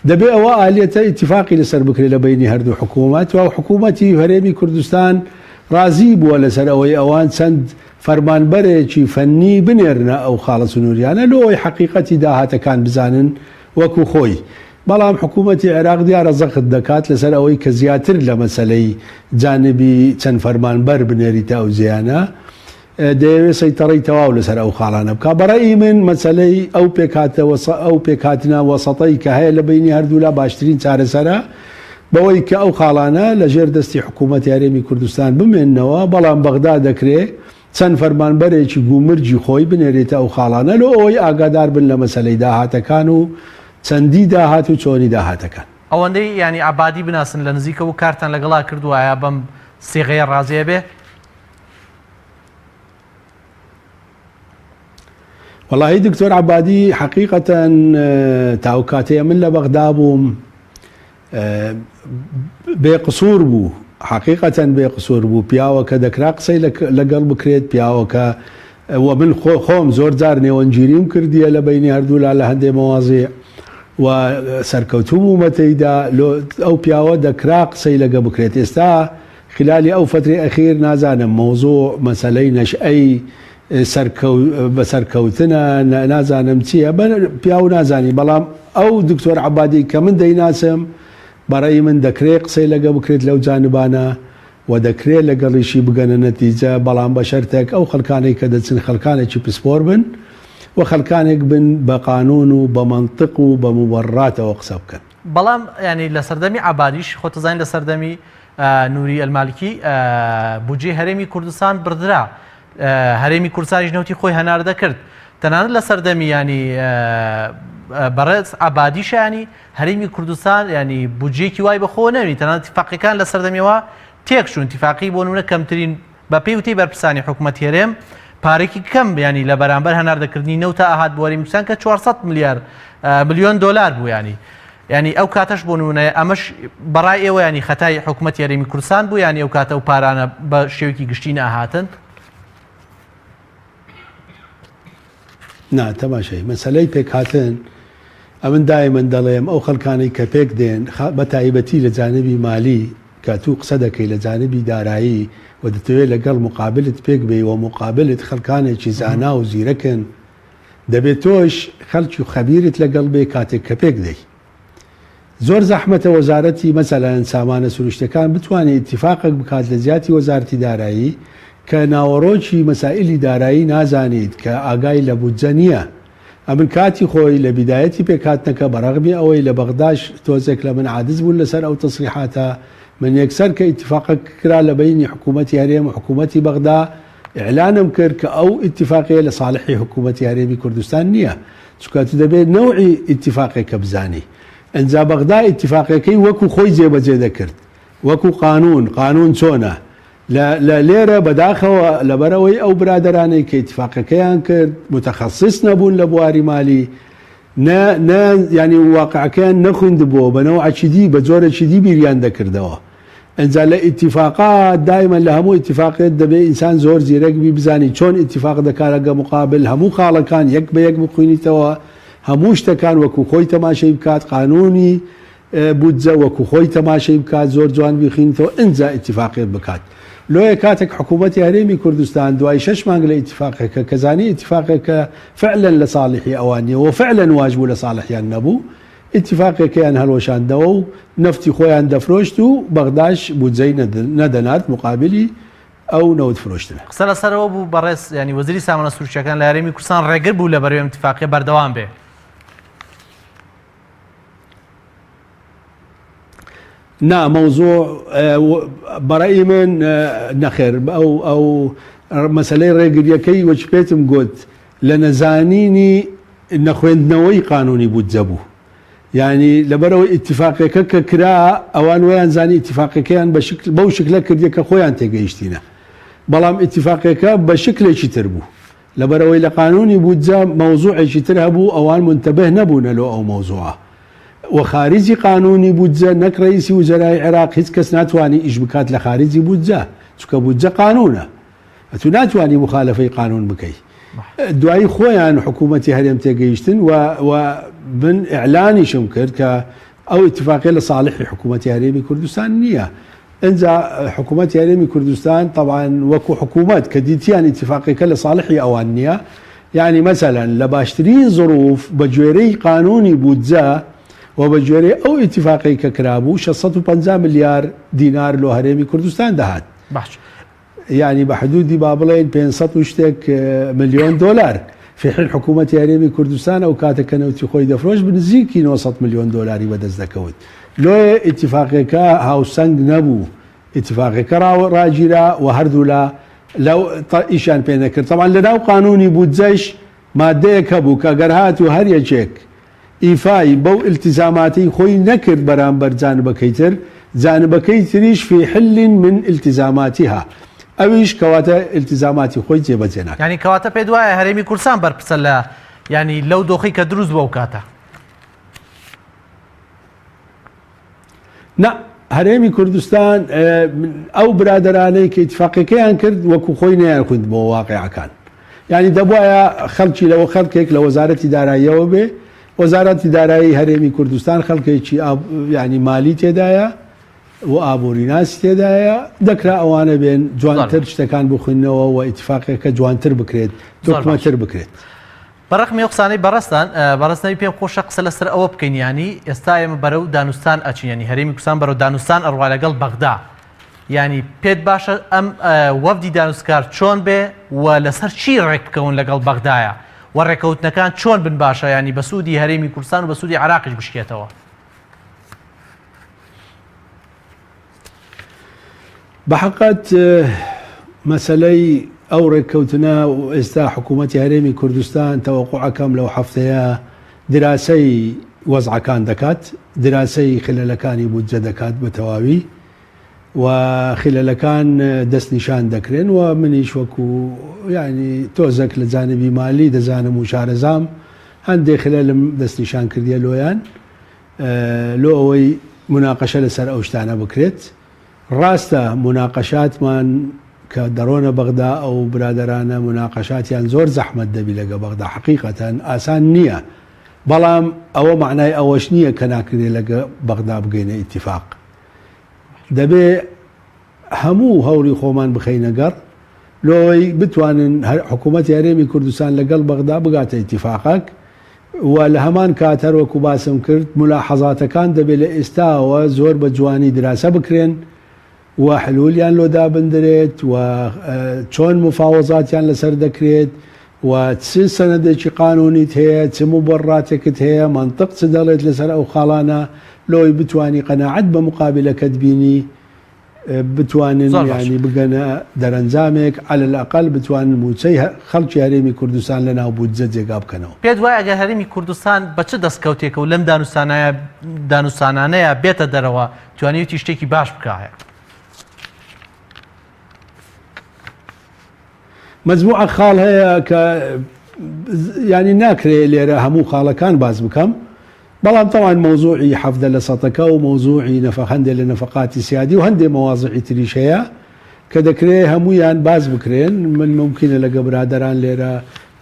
دەبێ ئەوە ئالیەتە ئیتیفاقی لەسەر بکرێت لە بەینی هەردوو حکوومەت و حکوومەتی هەرێمی کوردستان ڕازی بووە لەسەر ئەوەی ئەوان چەند فەرمانبەرێکی فەنی بنێرنە ئەو خاڵە سنووریانە لۆ ئەوەی حەقیقەتی داهاتەکان بزانن وەکو خۆی بەڵام حکوومەتی عێراق دیارە زەخت دەکات لەسەر ئەوەی کە زیاتر لە مەسەلەی جانبی چەند فەرمانبەر بنێریتە ئەو جێیانە دەیەوێت سەیتەڕەی تەواو لەسەر ئەو خاڵانە بکات. بەڕەئی من مەسەلەی ئەو پێکهاتە ئەو پێکهاتنە وەسەتەی کە هەیە لە بەینی هەردوولا باشترین چارەسەرە بەوەی کە ئەو خاڵانە لە ژێر دەستی حکوومەتی هەرێمی کوردستان بمێننەوە بەڵام بەغدا دەکرێ چەند فەرمانبەرێکی گومرگی خۆی بنێرێتە ئەو خاڵانە لۆ ئەوەی ئاگادار بن لە مەسەلەی داهاتەکان و چەندی داهات و چۆنی داهاتەکان. ئەوەندەی یانی عەبادی بناسن لە نزیکەوە و کارتان لەگەڵا کردووە ئایا بەم سیغەیە ڕازی ئەبێ؟ وەڵاهی دکتۆر عەبادی حەقیقەتەن تا ئەو کاتەی من لە بەغدا بووم بێ قسوور بوو حەقیقەتەن بێ قسوور بوو پیاوەکە دەکرا قسەی لەگەڵ بکرێت پیاوەکە و من خۆم زۆر جار نێوەندگیریم کردیە لە بینی هەردوولا لە هەندێ مەوازیع و سەرکەوتوو بوومە تێیدا ئەو پیاوە دەکرا قسەی لەگە بکرێت ئێستا خلالی ئەو فەترەی ئەخیر نازانم مەوزوع مەسەلەی نەشئەی سەرکەو بەسەرکەوتنە نازانم چییە بە پیاو نازانی بەڵام ئەو دکتۆر عەبادی کە من دەیناسم بەڕەئی من دەکرێ قسەی لەگە بکرێت لەو جانبانە و دەکرێ لەگەڵیشی بگەنە نەتیجە بەڵام بە شەرتێک ئەو خەڵکانەی کە دەچن خەڵکانێکی پسپۆر بن و خەڵکانێک بن بە قانون و بە مەنتق و بە موبەڕراتەوە قسە بکەن. بەڵام یانی لە سەردەمی عەبادیش خۆتەزانی لە سەردەمی نوری ئەلمالکی بودجەی هەرێمی کوردستان بڕدرا هەرێمی کوردستانیش نەوتی خۆی هەناردە کرد تەنانەت لە سەردەمی ینی بەڕێز عبادیشانی هەرێمی کوردستان ینی بودجێکی وای بەخۆ نەوی تەنانەت فەقەکان لە سەردەمیەوە تێک چوون ئیتیفاقی بۆ نمونە کەمترین بە پێی وتەی بەرپرسانی حکومەتی هەرێم پارێکی کەم ینی لە بەرامبەر هەناردەکردنی نەوتە ئاهات بۆ هەرێمی کوردستان کە 400 ملیار ملیۆن دۆلار بوو ینی ینی ئەو کاتەش بۆ نمونە ئەمەش بەڕای ئێوە ینی خەتای حکومەتی هەرێمی کوردستان بوو ینی ئەو کاتە و پارانە بە شێوکی گشتی نەهاتن؟ نا تەماشای مەسەلەی پێکهاتن ئەمن دایمەن دەڵێم ئەو خەڵکانەی کە پێک دێن بە تایبەتی لە جانبی مالی کە تو قسە دەکەی لە جانبی دارایی و دەتەوێت لەگەڵ مقابلت پێک بێی و مقابلت خەڵکانێکی زانا و زیرەکن دەبێت تۆش خەڵکی و خەبیرت لەگەڵ بێ کاتێک کە پێک دێی. زۆر زەحمەتە وەزارەتی مەسەلەن سامانە سروشتەکان بتوانێ ئیتیفاقێک بکات لە جیاتی وەزارەتی دارایی کە ناوەڕۆکی مەسائیلی دارایی نازانیت کە ئاگای لە بودجە نییە. ئەمن کاتی خۆی لە بیدایەتی پێکهاتنەکە بە ڕەغمی ئەوەی لە بەغداش تۆزێک لە من عادز بوون لەسەر ئەو تەسریحاتە من یەکسەر کە ئیتیفاقەک کرا لە بەینی حکوومەتی هەرێم و حکوومەتی بەغدا ئیعلانم کرد کە ئەو ئیتیفاقیە لە ساڵحی حکوومەتی هەرێمی کوردستان نییە چونکە تو دەبێت نەوعی ئیتیفاقێکە بزانی ئنجا بەغدا ئیتیفاقێکەی وەکو خۆی جێبەجێ دەکرد وەکو قانون قانون چۆنە لە لە لێرە بەداخەوە لەبەرئەوەی ئەو برادەرانەی کە ئیتیفاقەکەیان کرد متخصص نەبوون لە بواری مالی نە نە یانی واقعەکەیان نەخویندبووەوە بە نەوعەکی دی بە جۆرێکی دی بیریان دەکردەوە ئنجا لە ئیتیفاقات دایمەن لە هەموو ئیتیفاقێت دەبێ ئینسان زۆر زیرەک بی بزانی چۆن ئیتیفاق دەکا لەگە مقابل هەموو خاڵەکان یەک بە یەک بخوینیتەوە هەموو شتەکان وەکو خۆی تەماشەی بکات قانونی بودجە وەکو خۆی تەماشەی بکات زۆر جوان بیخوینیتەوە ئنجا ئیتیفاقێت بکات لۆیە کاتێک حکوومەتی هەرێمی کوردستان دوای شەش مانگ لە ئیتیفاقێکە کە زانی ئیتیفاقێکە فعلا لە ساڵحی ئەوان نییە و فعلا واش بوو لە ساڵحیان نەبوو ئیتیفاقێکەیان هەڵوەشاندەوە و نەفتی خۆیان دەفرۆشت و بەغداش بودجەی نەدەنارد موقابلی ئەو نەوت فرۆشتنە. قسە لەسەر ئەوە بوو بەڕێز یانی وەزیری سامانە سروشتیەکان لە هەرێمی کوردستان ڕێگر بوو لە بەرەی ئەم ئیتیفاقیە بەردەوام بێ. نا مەوزوع بەڕەئی من نەخێر ئەو ئەو مەسەلەی ڕێگریەکەی وەک پێتم گوت لە نەزانینی نەخوێندنەوەی قانونی بودجە بوو یانی لەبەرئەوەی ئیتیفاقێکە کە کرا ئەوان وەیان زانی ئیتیفاقەکەیان بە شکل بەو شکلە کردیە کە خۆیان تێگەیشتینە بەڵام ئیتیفاقێکە بە شکلێکی تر بوو لەبەرئەوەی لە قانونی بودجە مەوزوعێکی تر هەبوو ئەوان مونتەبه نەبوونە لۆ ئەو مەوزوعە و خارجی قانونی بودجە نەک رئیسی وزەرای عێراق هیچ کەس ناتوانی ئیش بکات لە خارجی بودجە چونکە بودجە قانونە ئەتوو ناتوانی موخالەفەی قانون بکەی دوایی خۆیان حکوومەتی هەرێم تێگەیشتن و و من ئیعلانیشم کرد کە ئەو ئیتفاقیە لە ساڵحی حکوومەتی هەرێمی کوردستان نییە ئینجا حکوومەتی هەرێمی کوردستان تەبعەن وەکو حکوومەت کە دیتیان ئیتفاقیەکە لە ساڵحی ئەوان نییە یعنی مەسەلەن لە باشترین زروف بە گوێرەی قانونی بودجە و بە گوێرەی ئەو ئیتفاقەی کە کرابوو 650 ملیار دینار لۆ هەرێمی کوردستان دەهات باش یانی بە حدودی با بڵێین 500 و شتێک ملیۆن دۆلار في حين حکوومەتی هەرێمی کوردستان ئەو کاتە کە نەوتی خۆی دەفرۆشت نزیکی 900 ملیۆن دۆلاری بەدەست دەکەوت لۆیە ئیتیفاقەکە هاوسەنگ نەبوو ئیتیفاقەکە ڕاگیرا و هەردوولا لەو ئیشیان پێ نەکرد تەبعەن لەناو قانونی بودجەش مادەیەک هەبوو کە گەر هاتوو هەر یەکێک ئیفای بەو ئیلتیزاماتەی خۆی نەکرد بەرامبەر جانبەکەی تر، جانبەکەی تریش فی حل من التزاماتها ئەویش کەواتە ئیلتیزاماتی خۆی جێبەجێ ناکات. یانی کەواتە پێت وایە هەرێمی کوردستان بەرپرسە لە یانی لەو دۆخەی کە دروست بوو ئەو کاتە؟ نا هەرێمی کوردستان ئەو برادەرانەی کە ئیتفاقەکەیان کرد وەکو خۆی نەیان خویندبۆوە واقیعەکان یعنی دەبوایە خەڵکی لەوە خەڵکێک لە وەزارەتی داراییەوە بێ وەزارەتی دارایی هەرێمی کوردستان خەڵکێکی ینی مالی تێدایە و ئابووریناسی تێدایە دەکرا ئەوانە بێن جوانتر شتەکان بخوێنەوە و ئیتفاقەکە جوانتر بکرێت تۆکمەتر بکرێت. بەڕەغمی ئەو قسانەی بەڕێزتان، بەڕێز نەبی پێم خۆشە قسە لەسەر ئەوە بکەین یانی ئێستا ئێمە بەرەو دانوستان ئەچین یانی هەرێمی کوردستان بەرەو دانوستان ئەڕوا لەگەڵ بەغدا یانی پێت باشە ئەم وەفدی دانوستکار چۆن بێ و لەسەر چی ڕێک بکەون لەگەڵ بەغدایە و ڕێکەوتنەکان چۆن بن باشە یانی بە سوودی هەرێمی کوردستان و بە سوودی عێراقیش بشکێتەوە؟ بەحەقەت مەسەلەی ئەو ڕێککەوتنە و ئێستا حکوومەتی هەرێمی کوردستان تەوەقوعەکەم لەو هەفتەیە دراسەی وەزعەکان دەکات، دراسەی خلەلەکانی بودجە دەکات بە تەواوی. و خلەلەکان دەستنیشان دەکرێن و منیش وەکو یانی تۆزەک لە جانبی مالی دەزانم و شارەزام هەندێ خلەلم دەستنیشان کردیە لۆیان لۆ ئەوەی مناقەشە لەسەر ئەو شتانە بکرێت. ڕاستە موناقەشاتمان کە دەڕۆنە بەغدا ئەو برادەرانە موناقەشاتیان زۆر زەحمەت دەبی لەگە بەغدا حەقیقەتەن ئاسان نییە بەڵام ئەوە مەعنای ئەوەش نییە کە ناکرێ لەگە بەغدا بگەینە ئیتیفاق دەبێ هەموو هەوڵی خۆمان بخەینە گەڕ لۆی بتوانن حکوومەتی هەرێمی کوردستان لەگەڵ بەغدا بگاتە ئیتیفاقەک و لە هەمان کات هەر وەکو باسم کرد مولاحەزاتەکان دەبێ لە ئێستاوە زۆر بە جوانی دراسە بکرێن و حلولیان لۆ دابندرێت و چۆن مفاوەزاتیان لەسەر دەکرێت و چ سەنەدێکی قانونیت هەیە چ موبەرراتێکت هەیە مەنتق چ دەڵێت لەسەر ئەو خاڵانە لۆی بتوانی قەناعەت بە مقابلەکەت بینی بتوانن زۆر باشە. یانی بگەنە دەرەنجامێک علی الاقل بتوانن مووچەی خەڵکی هەرێمی کوردستان لە ناو بودجە جێگا بکەنەوە. پێت وایە ئەگەر هەرێمی کوردستان بە چ دەستکەوتێکە و لەم دانوستانایە دانوستانانەیە بێتە دەرەوە توانیویەتی شتێکی باش بکایە؟ مەجموعە خاڵ هەیە کە یانی ناکرێ لێرە هەموو خاڵەکان باس بکەم بەڵام تەوان مەوزوعی 17 لە سەتەکە و مەوزوعی نەفە هەندێک لە نەفەقاتی سیادی و هەندێ مەوازعی تریش هەیە کە دەکرێ هەمویان باس بکرێن من ممکنە لەگە برادەران لێرە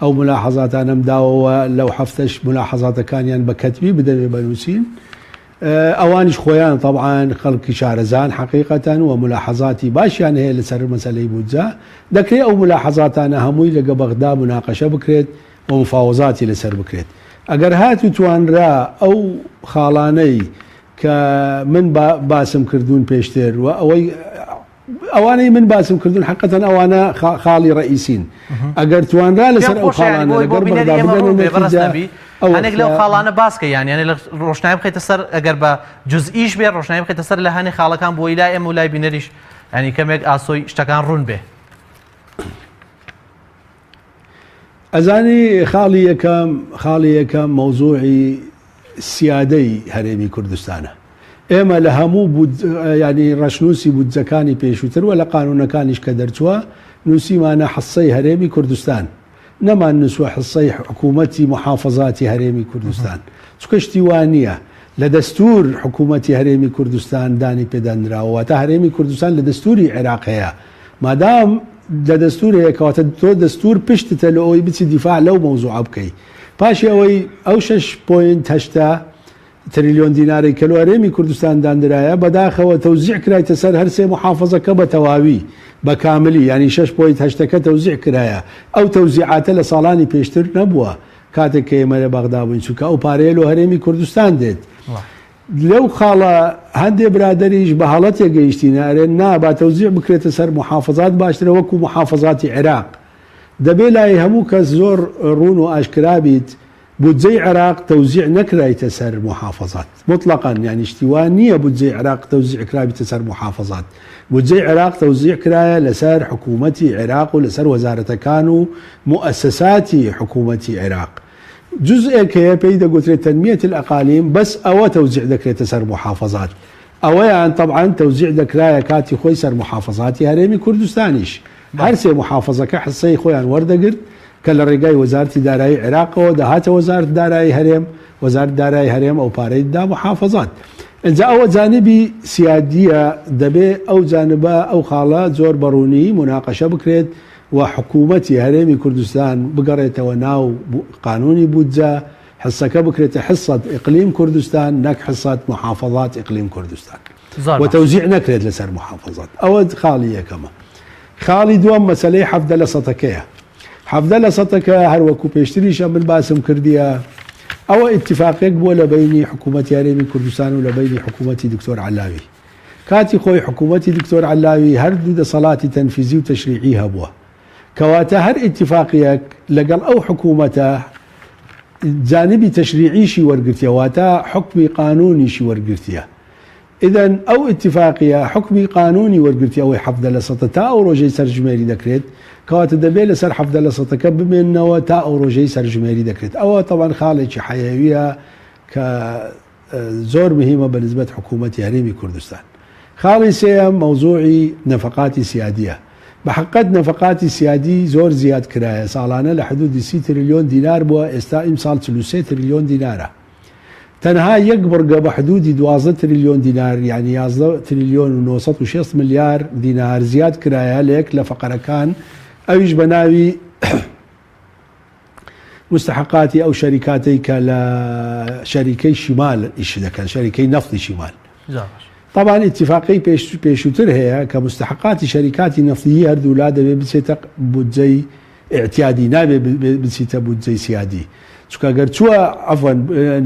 ئەو ملاحەزاتانەم داوەوە لەو هەفتەش ملاحەزاتەکانیان بە کەتبی بدەمێ بەنووسین ئەوانیش خۆیان تەبعەن خەڵکی شارەزان حەقیقەتەن و مولاحەزاتی باشیان هەیە لەسەر مەسەلەی بودجە، دەکرێ ئەو مولاحەزاتانە هەمووی لەگە بەغدا موناقەشە بکرێت و مفاوەزاتی لەسەر بکرێت. ئەگەر هاتوو توانرا ئەو خاڵانەی کە من باسم کردوون پێشتر و ئەوەی ئەوانەی من باسم کردوون حقەتەن ئەوانە خاڵی ڕئیسین ئەگەر توانرا لەسەر ئەو خاڵانە لەگەڵ بەغدا بگەنە نەتیجە هەنێک لەو خاڵانە باسکە یان یانە لە ڕۆشنایی بخەیتە سەر ئەگەر بە جزئیش بێ ڕۆشنایی بخەیتە سەر لە هەنێ خاڵەکان بۆی لای ئێمە و لای بینەریش ینی کەمێک ئاسۆی شتەکان ڕوون بێ. ئەزانی خاڵی یەکەم خاڵی یەکەم مەوزوعی سیادەی هەرێمی کوردستانە. ئێمە لە هەموو بود یانی ڕەشنووسی بودجەکانی پێشووتر و لە قانوونەکانیش کە دەرچووە نووسیمانە حسەی هەرێمی کوردستان. نەمان نووسوە حسەی حکوومەتی محافەزاتی هەرێمی کوردستان. چونکە شتی وا نییە. لە دەستوور حکوومەتی هەرێمی کوردستان دانی پێدا نراوە. واتە هەرێمی کوردستان لە دەستووری عێراق هەیە. مادام لە دەستوور هەیە کەواتە تۆ دەستوور پشتتە لۆ ئەوەی بچی دیفاع لەو مەوزوعە بکەی. پاشی ئەوەی ئەو شەش point هەشتە تریلیۆن دینارەی کە لۆ هەرێمی کوردستان داندرایە بەداخەوە تەوزیع کرایتە سەر هەر سێ موحافەزەکە بە تەواوی بە کاملی یانی شەش point هەشتەکە تەوزیع کرایە ئەو تەوزیعاتە لە ساڵانی پێشتر نەبووە کاتێک کە ئێمە لە بەغدا بووین چونکە ئەو پارەیە لۆ هەرێمی کوردستان دێت لەو خاڵە هەندێ برادەریش بە هەڵە تێگەیشتینە ئەرێن نا با تەوزیع بکرێتە سەر موحافەزات باشترە وەکو موحافەزاتی عێراق دەبێ لای هەموو کەس زۆر ڕوون و ئاشکرا بیت بودجەی عێراق تەوزیع نەکرایتە سەر موحافەزات موتڵەقەن یانی شتی وا نییە بودجەی عێراق تەوزیع کرابیتە سەر موحافەزات بودجەی عێراق تەوزیع کرایە لەسەر حکوومەتی عێراق و لەسەر وەزارەتەکان و موئەسەساتی حکوومەتی عێراق جزئێک هەیە پێی دەگوترێت تنمیە الاقالیم بەس ئەوە تەوزیع دەکرێتە سەر موحافەزات ئەوەیان تەبعەن تەوزیع دەکرایە کاتی خۆی سەر موحافەزاتی هەرێمی کوردستانیش هەرسێ موحافەزەکە حسەی خۆیان وەردەگرت کە لە ڕێگای وەزارەتی دارایی عێراقەوە دەهاتە وەزارەت دارایی هەرێم، وەزارەت دارایی هەرێم ئەو پارەی دەدا موحافەزات. ئینجا ئەوە جانبی سیادییە، دەبێ ئەو جانبە، ئەو خاڵە زۆر بە ڕوونی موناقەشە بکرێت و حکوومەتی هەرێمی کوردستان بگەڕێتەوە ناو قانوونی بودجە، حسەکە بکرێتە حصە اقلیم کوردستان نەک حصە محافظات اقلیم کوردستان زۆر و باش. تەوزیع نەکرێت لەسەر محافظات. ئەوە خاڵی یەکەمە. خاڵی دووەم مەسەلەی 17 لە سەتەکەیە. 17 لە سەتەکە هەر وەکو پێشتریش ئەمن باسم کردیە ئەوە ئیتفاقێک بووە لە بەینی حکوومەتی هەرێمی کوردستان و لە بەینی حکوومەتی دکتۆر عەلاوی. کاتی خۆی حکوومەتی دکتۆر عەلاوی هەردوو دەسەڵاتی تەنفیزی و تەشریعی هەبووە. کەواتە هەر ئیتیفاقیەک لەگەڵ ئەو حکوومەتە جانبی تەشریعیشی وەرگرتیە واتە حوکمی قانوونیشی وەرگرتیە. ئیدەن ئەو ئیتیفاقیە حوکمی قانوونی وەرگرتیە ئەوەی 17 لە سەتە تا ئەو ڕۆژەی سەرژمێری دەکرێت کەواتە دەبێت لەسەر 17 لە سەتەکە بمێننەوە تا ئەو ڕۆژەی سەرژمێری دەکرێت. ئەوە تەبعەن خاڵێکی حەیەویە کە زۆر مهیمە بە نسبەت حکوومەتی هەرێمی کوردستان. خاڵی سێیەم مەوزوعی نەفەقاتی سیادیە. بە حەققەت نەفەقاتی سیادی زۆر زیاد کرایە، ساڵانە لە حدودی سی تریلیۆن دینار بووە، ئێستا ئیمساڵ 43 تریلیۆن دینارە. تەنها یەک بڕگە بە حدودی 12 تریلیۆن دینار یانی 11 تریلیۆن و 960 ملیار دینار زیاد کرایە لە یەک لە فەقەرەکان ئەویش بە ناوی مستحقاتی ئەو شەریکاتەی کە لە شەریکەی شیمال ئیش دەکەن شەریکەی نەفتی شیمال طبعا اتفاقی پێشووتر هەیە کە مستحقاتی شەریکاتی نەفتیی هەردوولا دەبێ بچێتە بودجەی اعتیادی نابێ بچیتە بودجەی سیادی چونکە گەر چووە عەفوەن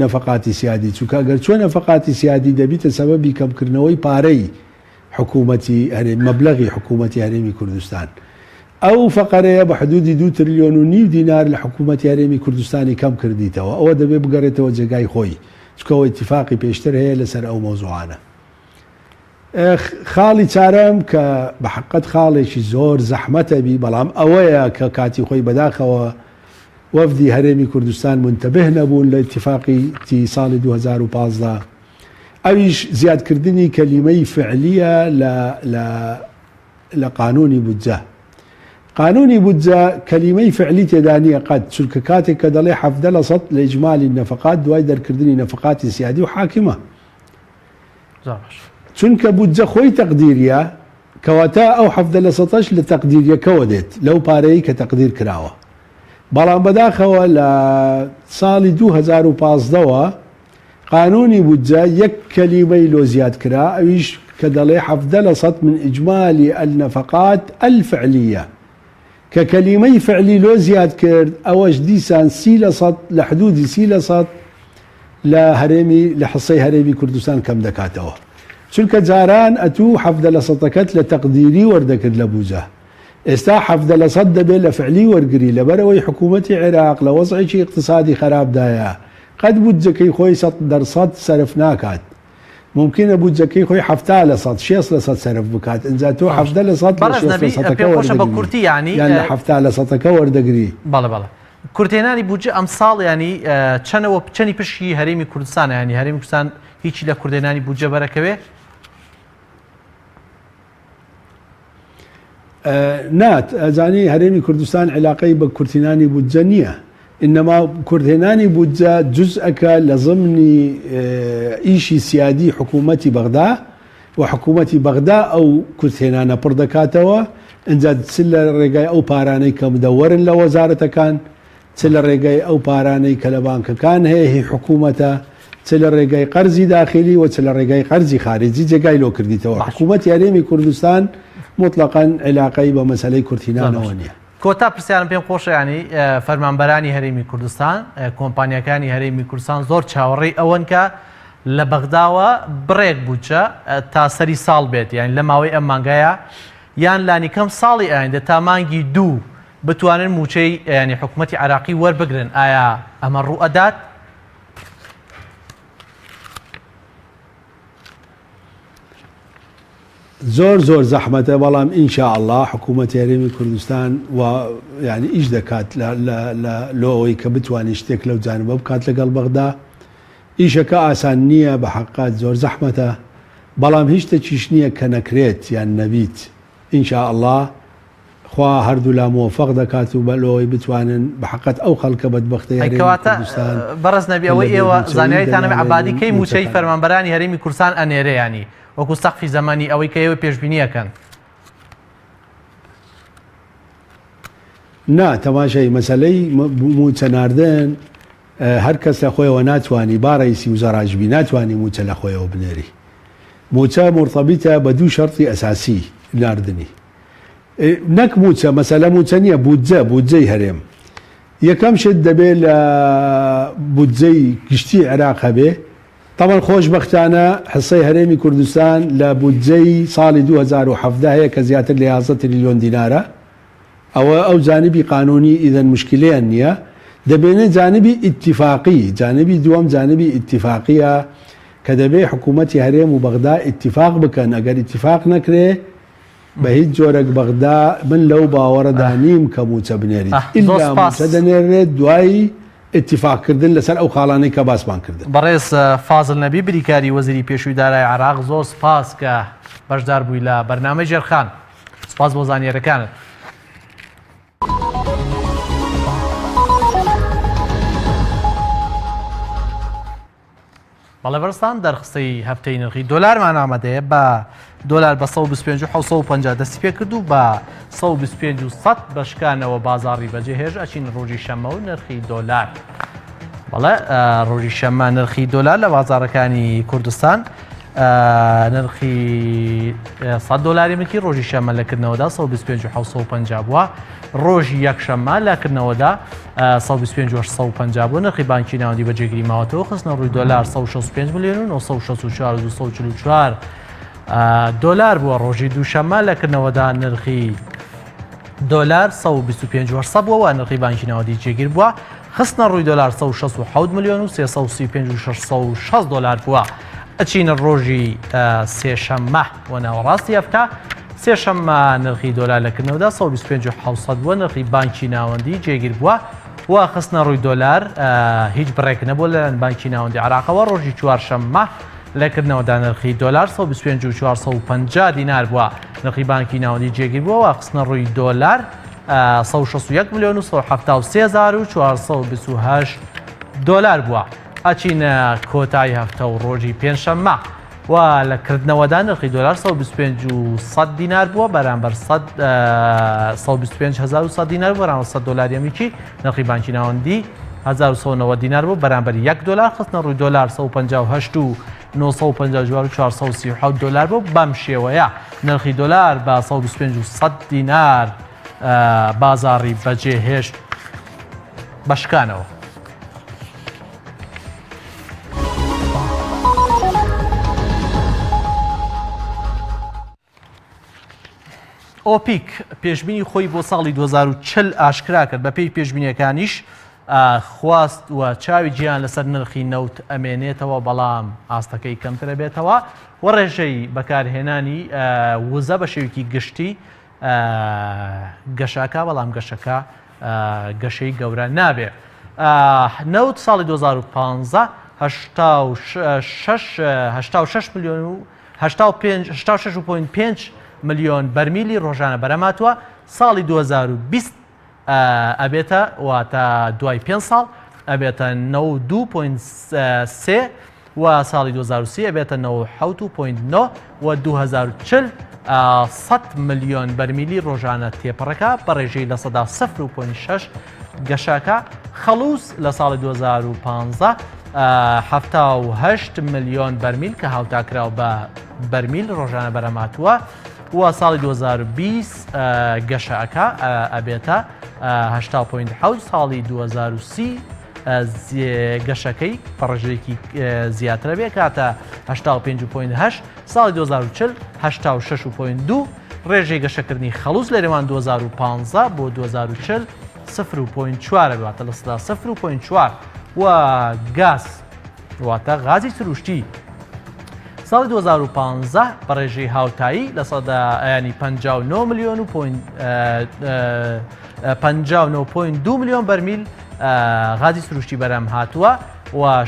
نەفەقاتی سیادی چونکە گەر چووە نەفەقاتی سیادی دەبیتە سەبەبی کەمکردنەوەی پارەی حکوومەتی هەرێم مەبلەغی حکوومەتی هەرێمی کوردستان. ئەو فەقەرەیە بە حدوودی دوو ترلیۆن و نیو دینار لە حکوومەتی هەرێمی کوردستانی کەم کردیتەوە. ئەوە دەبێ بگەڕێتەوە جێگای خۆی، چونکە ئەوە ئیتیفاقی پێشتر هەیە لەسەر ئەو مەوزوعانە. خاڵی چارەم کە بە حەققەت خاڵێکی زۆر زەحمەتە بی، بەڵام ئەوەیە کە کاتی خۆی بەداخەوە وەفدی هەرێمی کوردستان مونتەبه نەبوون لە ئیتیفاقی تی ساڵی 2015، ئەویش زیادکردنی کەلیمەی فعلیە لە لە لە قانونی بودجە. قانونی بودجە کەلیمەی فعلی تێدا نییە قەت، چونکە کاتێک کە دەڵێ 17 لە سەد لە ئیجمالی نەفەقات دوای دەرکردنی نەفەقاتی سیادی و حاکمە. چونکە بودجە خۆی تەقدیریە، کەواتە ئەو 17 لە سەدەش لە تەقدیریەکەوە دێت، لەو پارەی کە تەقدیر کراوە. بەڵام بەداخەوە لە ساڵی 2015 وە قانونی بودجە یەک کەلیمەی لۆ زیاد کرا ئەویش کە دەڵێ 17 لە سەد من اجمالی النفقات الفعلیە کە کەلیمەی فعلی لۆ زیاد کرد ئەوەش دیسان سی لە سەد لە حدودی سی لە سەد لە هەرێمی لە حسەی هەرێمی کوردستان کەم دەکاتەوە چونکە جاران ئەتوو 17 لە سەدەکەت لە تەقدیری وەردەکرد لە بوجە ئێستا 17 لە سەد دەبێت لە فعلی وەرگری لەبەرئەوەی حکوومەتی عێراق لە وەزعێکی ئیقتسادی خەراپدایە قەت بودجەکەی خۆی 100% سەرف ناکات مومکینە بودجەکەی خۆی 70 لە سەد شێست لە سەد سەرف بکات ئینجا تۆ 17 لە سەد لە بەڕێز شێست لە نەبی سەدەکە پێم خۆشە بە وەردەگری کورتی یانی یان لە 70 لە سەدەکە وەردەگری. بەڵێ بەڵێ کورتهێنانی بودجە ئەمساڵ یانی چەنەوە چەنی پشکی هەرێمی کوردستانە یانی هەرێمی کوردستان هیچی لە کورتهێنانی بودجە بەرەکەوێ؟ نا ئەزانی هەرێمی کوردستان عیلاقەی بە کورتهێنانی بودجە نییە ئینەما کورتهێنانی بودجە جزئەکە لە زمنی ئیشی سیادی حکوومەتی بەغدا و حکوومەتی بەغدا ئەو کورتهێنانە پڕ دەکاتەوە ئینجا چ لە ڕێگای ئەو پارانەی کە مدەوەرن لە وەزارەتەکان چ لە ڕێگای ئەو پارانەی کە لە بانکەکان هەیە هی حکوومەتە، چ لە ڕێگای قەرزی داخیلی و چ لە ڕێگای قەرزی خاریجی جێگای لۆ کردیتەوە. باش. حکوومەتی هەرێمی کوردستان موتڵەقەن عیلاقەی بە مەسەلەی زۆر باش. کورتهینانەوە نییە. کۆتا پرسیارم پێم خۆشە یانی فەرمانبەرانی هەرێمی کوردستان، کۆمپانیاکانی هەرێمی کوردستان زۆر چاوەڕێی ئەوەن کە لە بەغداوە بڕێک بودجە تا سەری ساڵ بێت یانی لە ماوەی ئەم مانگەیە یان لانیکەم ساڵی ئایندە تا مانگی دوو بتوانن مووچەی یانی حکومەتی عێراقی وەربگرن، ئایا ئەمە ڕووئەدات؟ زۆر زۆر زەحمەتە بەڵام ان شاء اللە حکوومەتی هەرێمی کوردستان و یعنی ئیش دەکات لە لە لە لۆ ئەوەی کە بتوانێت شتێک لەو جانبە بکات لەگەڵ بەغدا ئیشەکە ئاسان نییە بە حەقات زۆر زەحمەتە بەڵام هیچ شتێکیش نییە کە نەکرێت یان نەبیت ان شاء اللە خوا هەردوولا مۆفەق دەکات و بەلۆی بتوانن بەحەقەت ئەو خەڵکە بەدبەختەی ئەی هەرێمی کەواتە کوردستان بەڕێز نەبی کە ئەوەی لە بێ ئێوە مووچەیی زانیاریتان هەبێ عەبادی دەناڵێنن کەی مووچەی مووچەکان فەرمانبەرانی هەرێمی کوردستان ئەنێرێ یانی وەکو سەقفی زەمەنی ئەوەی کە ئێوە پێشبینی ئەکەن؟ نا تەماشای مەسەلەی مووچە ناردن هەر کەس لە خۆیەوە ناتوانی با ڕەئیسی وزەراش بی ناتوانی مووچە لە خۆیەوە بنێری مووچە مورتەبیتە بە دوو شەرتی ئەساسی ناردنی نەک مووچە مەسەلە مووچە نییە بودجە بودجەی هەرێم یەکەم شت دەبێ لە بودجەی گشتی عێراق هەبێ تەبعەن خۆشبەختانە حسەی هەرێمی کوردستان لە بودجەی ساڵی 2017 هەیە کە زیاتر لە 11 تریلیۆن دینارە ئەوە ئەو جانبی قانونی ئیذەن مشکلەیان نییە دەبێنێ جانبی ئیتیفاقی جانبی دووەم جانبی ئیتیفاقیە کە دەبێ حکوومەتی هەرێم و بەغدا ئیتیفاق بکەن ئەگەر ئیتیفاق نەکرێ بە هیچ جۆرەک بەغدا من لەو باوەڕەدا نیم کە مووچە بنێریت زۆر ئیلا سپاس. مووچە دەنێرێت دوای. ئیتیفاق کردن لەسەر ئەو خاڵانەی کە باسمان کردن. بەڕێز فازل نەبی بریکاری وەزیری پێشووی دارای عێراق زۆر سوپاس کە بەشدار بووی لە بەرنامەی ژێرخان. سوپاس بۆ زانیاریەکانت. بەڵێ بەرزتان دەرخستەی هەفتەی نرخی دۆلارمان ئامادەیە بە دۆلار بە 125 و 750 دەستی پێکرد و بە 125 و 100 بەشکانەوە بازاڕی بەجێهێش ئەچین ڕۆژی شەممە و نرخی دۆلار. بەڵێ ڕۆژی شەممە نرخی دۆلار لە بازاڕەکانی کوردستان نرخی 100 دۆلاری ملکی ڕۆژی شەممە لە کردنەوەدا 125 و 750 بووە ڕۆژی یەکشەممە لە کردنەوەدا 125 و 850 بووە نرخی بانکی ناوەندی بە جێگیری ماوەتەوە خستنە ڕووی دۆلار 165 ملیۆن و 964 244 دۆلار بووە ڕۆژی دووشەممە لە کردنەوەدا نرخی دۆلار 125 و 800 بووە و نرخی بانکی ناوەندی جێگیر بووە خستنە ڕووی دۆلار 167 ملیۆن و 335 و 660 دۆلار بووە. ئەچینە ڕۆژی سێشەممە و ناوەڕاستی هەفتە سێشەممە نرخی دۆلار لە کردنەوەدا 125 و 700 بووە نرخی بانکی ناوەندی جێگیر بووە و خستنە ڕووی دۆلار هیچ بڕێک نەبووە لەلایەن بانکی ناوەندی عراقەوە ڕۆژی چوارشەممە لە کردنەوەدا نرخی دۆلار 125 و 450 دینار بووە نرخی بانکی ناوەندی جێگیر بووە و خستنە ڕووی دۆلار 161 ملیۆن و 173 428 دۆلار بووە. ئەچینە کۆتایی هەفتە و ڕۆژی پێنجشەممە و لە کردنەوەدا نرخی دۆلار 125 و 100 دینار بووە بەرامبەر 125 دینار بەرامبەر 100 دۆلاری ئەمریکی نرخی بانکی ناوەندی 1990 دینار بوو بەرامبەر 1 دۆلار خستنە ڕووی دۆلار 158 و 954 437 دۆلار بوو بەم شێوەیە نرخی دۆلار بە 125 و 100 دینار بازاڕی بەجێهێشت بەشکانەوە. ئۆپیک پێشبینی خۆی بۆ ساڵی 2040 ئاشکرا کرد بەپێی پێشبینیەکانیش خواست و چاوی جیان لەسەر نرخی نەوت ئەمێنێتەوە بەڵام ئاستەکەی کەمترە بێتەوە و ڕێژەی بەکارهێنانی وزە بە شێوکی گشتی گەشەکە بەڵام گەشەکە گەشەی گەورە نابێ. نەوت ساڵی 2015 86 ملیۆن و 86.5 ملیۆن بەرمیلی ڕۆژانە بەرەماتوە ساڵی 2020 ئەبێتە واتە دوای 5 ساڵ ئەبێتە 92.3 و ساڵی 2030 ئەبێتە 97.9 و 2040 100 ملیۆن بەرمیلی ڕۆژانە تێپەڕەکە بە ڕێژەی لە سەدا 0.6 گەشاکە خەڵوز لە ساڵی 2015 78 ملیۆن بەرمیل کە هاوتاکراو بە بەرمیل ڕۆژانە بەرەماتووە و ساڵی 2020 گەشە ئەکا ئەبێتە 80.7 ساڵی 2030 گەشەکەی بە ڕێژەیەکی زیاترە بێ کاتە 85.8 ساڵی 2040 86.2 ڕێژەی گەشەکردنی خەڵوز لە نێوان 2015 بۆ 2040 0.4 واتە لە سەدا 0.4 و گاز واتە غازی سروشتی ساڵی 2015 بە ڕێژەی هاوتایی لە سەدا ینی 59 ملیۆن و 59.2 ملیۆن بەرمیل غازی سروشتی بەرهەم هاتووە و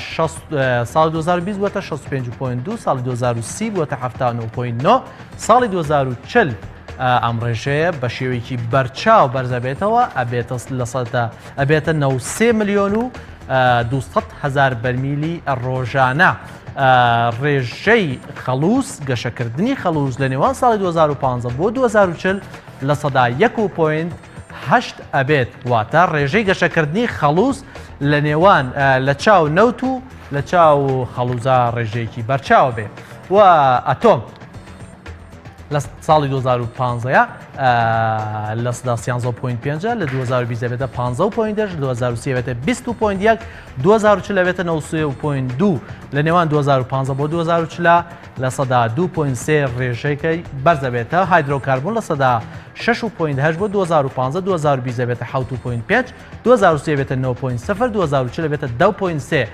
ساڵ 2020 بووەتە 65.2 ساڵی 2030 بووەتە 79.9 ساڵی 2040 ئەم ڕێژەیە بە شێوەیەکی بەرچاو بەرزەبێتەوە ئەبێتە لە سەدا ئەبێتە 93 ملیۆن و 200 هزار بەرمیلی ڕۆژانە. ڕێژەی خەڵوز گەشەکردنی خەڵوز لە نێوان ساڵی 2015 بۆ 2040 لە سەدا یەک و point هەشت ئەبێت واتە ڕێژەی گەشەکردنی خەڵوز لە نێوان لە چاو نەوت و لە چاو خەڵوزا ڕێژەیەکی بەرچاو بێ و ئەتۆم لە ساڵی 2015 لە سەدا 13.5 لە 2020 دەبێتە 15.8 لە 2030 دەبێتە 20.1 2040 دەبێتە 93.2 لە نێوان 2015 بۆ 2040 لە سەدا 2.3 ڕێژەکەی بەرز دەبێتە هایدرۆکاربۆن لە سەدا 6.8 بۆ 2015 2020 دەبێتە 7.5 2030 دەبێتە 9.0 2040 دەبێتە 10.3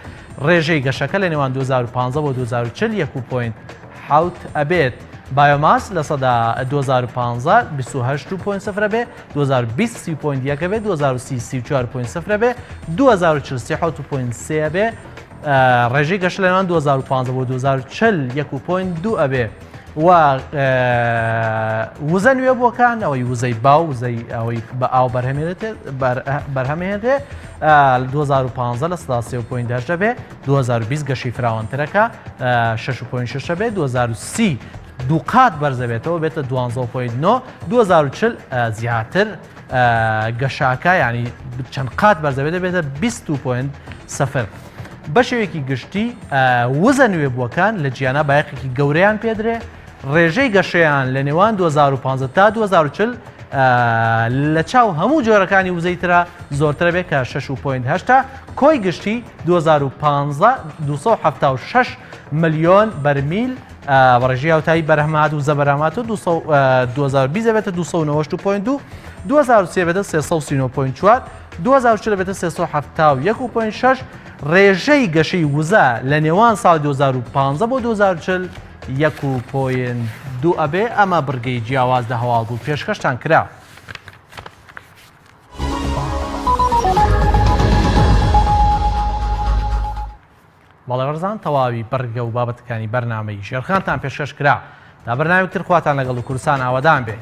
ڕێژەی گەشەکە لە نێوان 2015 بۆ 2040 1.7 ئەبێت. Biomass 2015% 28.0 بێ، 2020 30.1 بێ، 2030 34.0 بێ، 2040 37.3 بێ. ڕێژەی گەشە لە نێوان 2015 بۆ 2040 1.2 ئەبێ و وزە نوێبووەکان ئەوەی وزەی باو وزەی ئەوەی بە ئاو بەرهەمهێنرێ 2015 لە 3.8 دەبێ 2020 گەشەی فراوانترەکە 6.6 بێ 2030 دووقات بەرزەبێتەوە بێتە 12.9 2040 زیاتر گەشاکە ینی چەند قات بەرزەبێت دەبێتە 20.0 بە شێوەیەکی گشتی وزە نوێبووەکان لە جیانا بایەخێکی گەورەیان پێدرێ ڕێژەی گەشەیان لە نێوان 2015 تا 2040 لە چاو هەموو جۆرەکانی وزەی ترە زۆرترە بێت کە 6.8 کۆی گشتی 2015 276 ملیۆن بەرمیل بە ڕێژەی هاوتایی بەرهەمهات وزە بەرهەمات و 2020 دەبێتە 292.2 2003 بێتە 339.4 2040 بێتە 371.6 ڕێژەی گەشەی وزە لە نێوان ساڵ 2015 بۆ 2040 1.2 ئەبێ ئەمە بڕگەی جیاواز لە هەواڵ بوو پێشکەشتان کرا. بەڵێ بەڕێزان تەواوی بڕگە و بابەتەکانی بەرنامەی ژێرخانتان پێشکەش کرا تا بەرنامەی تر خواتان لەگەڵ و کوردستان ئاوەدان بێ.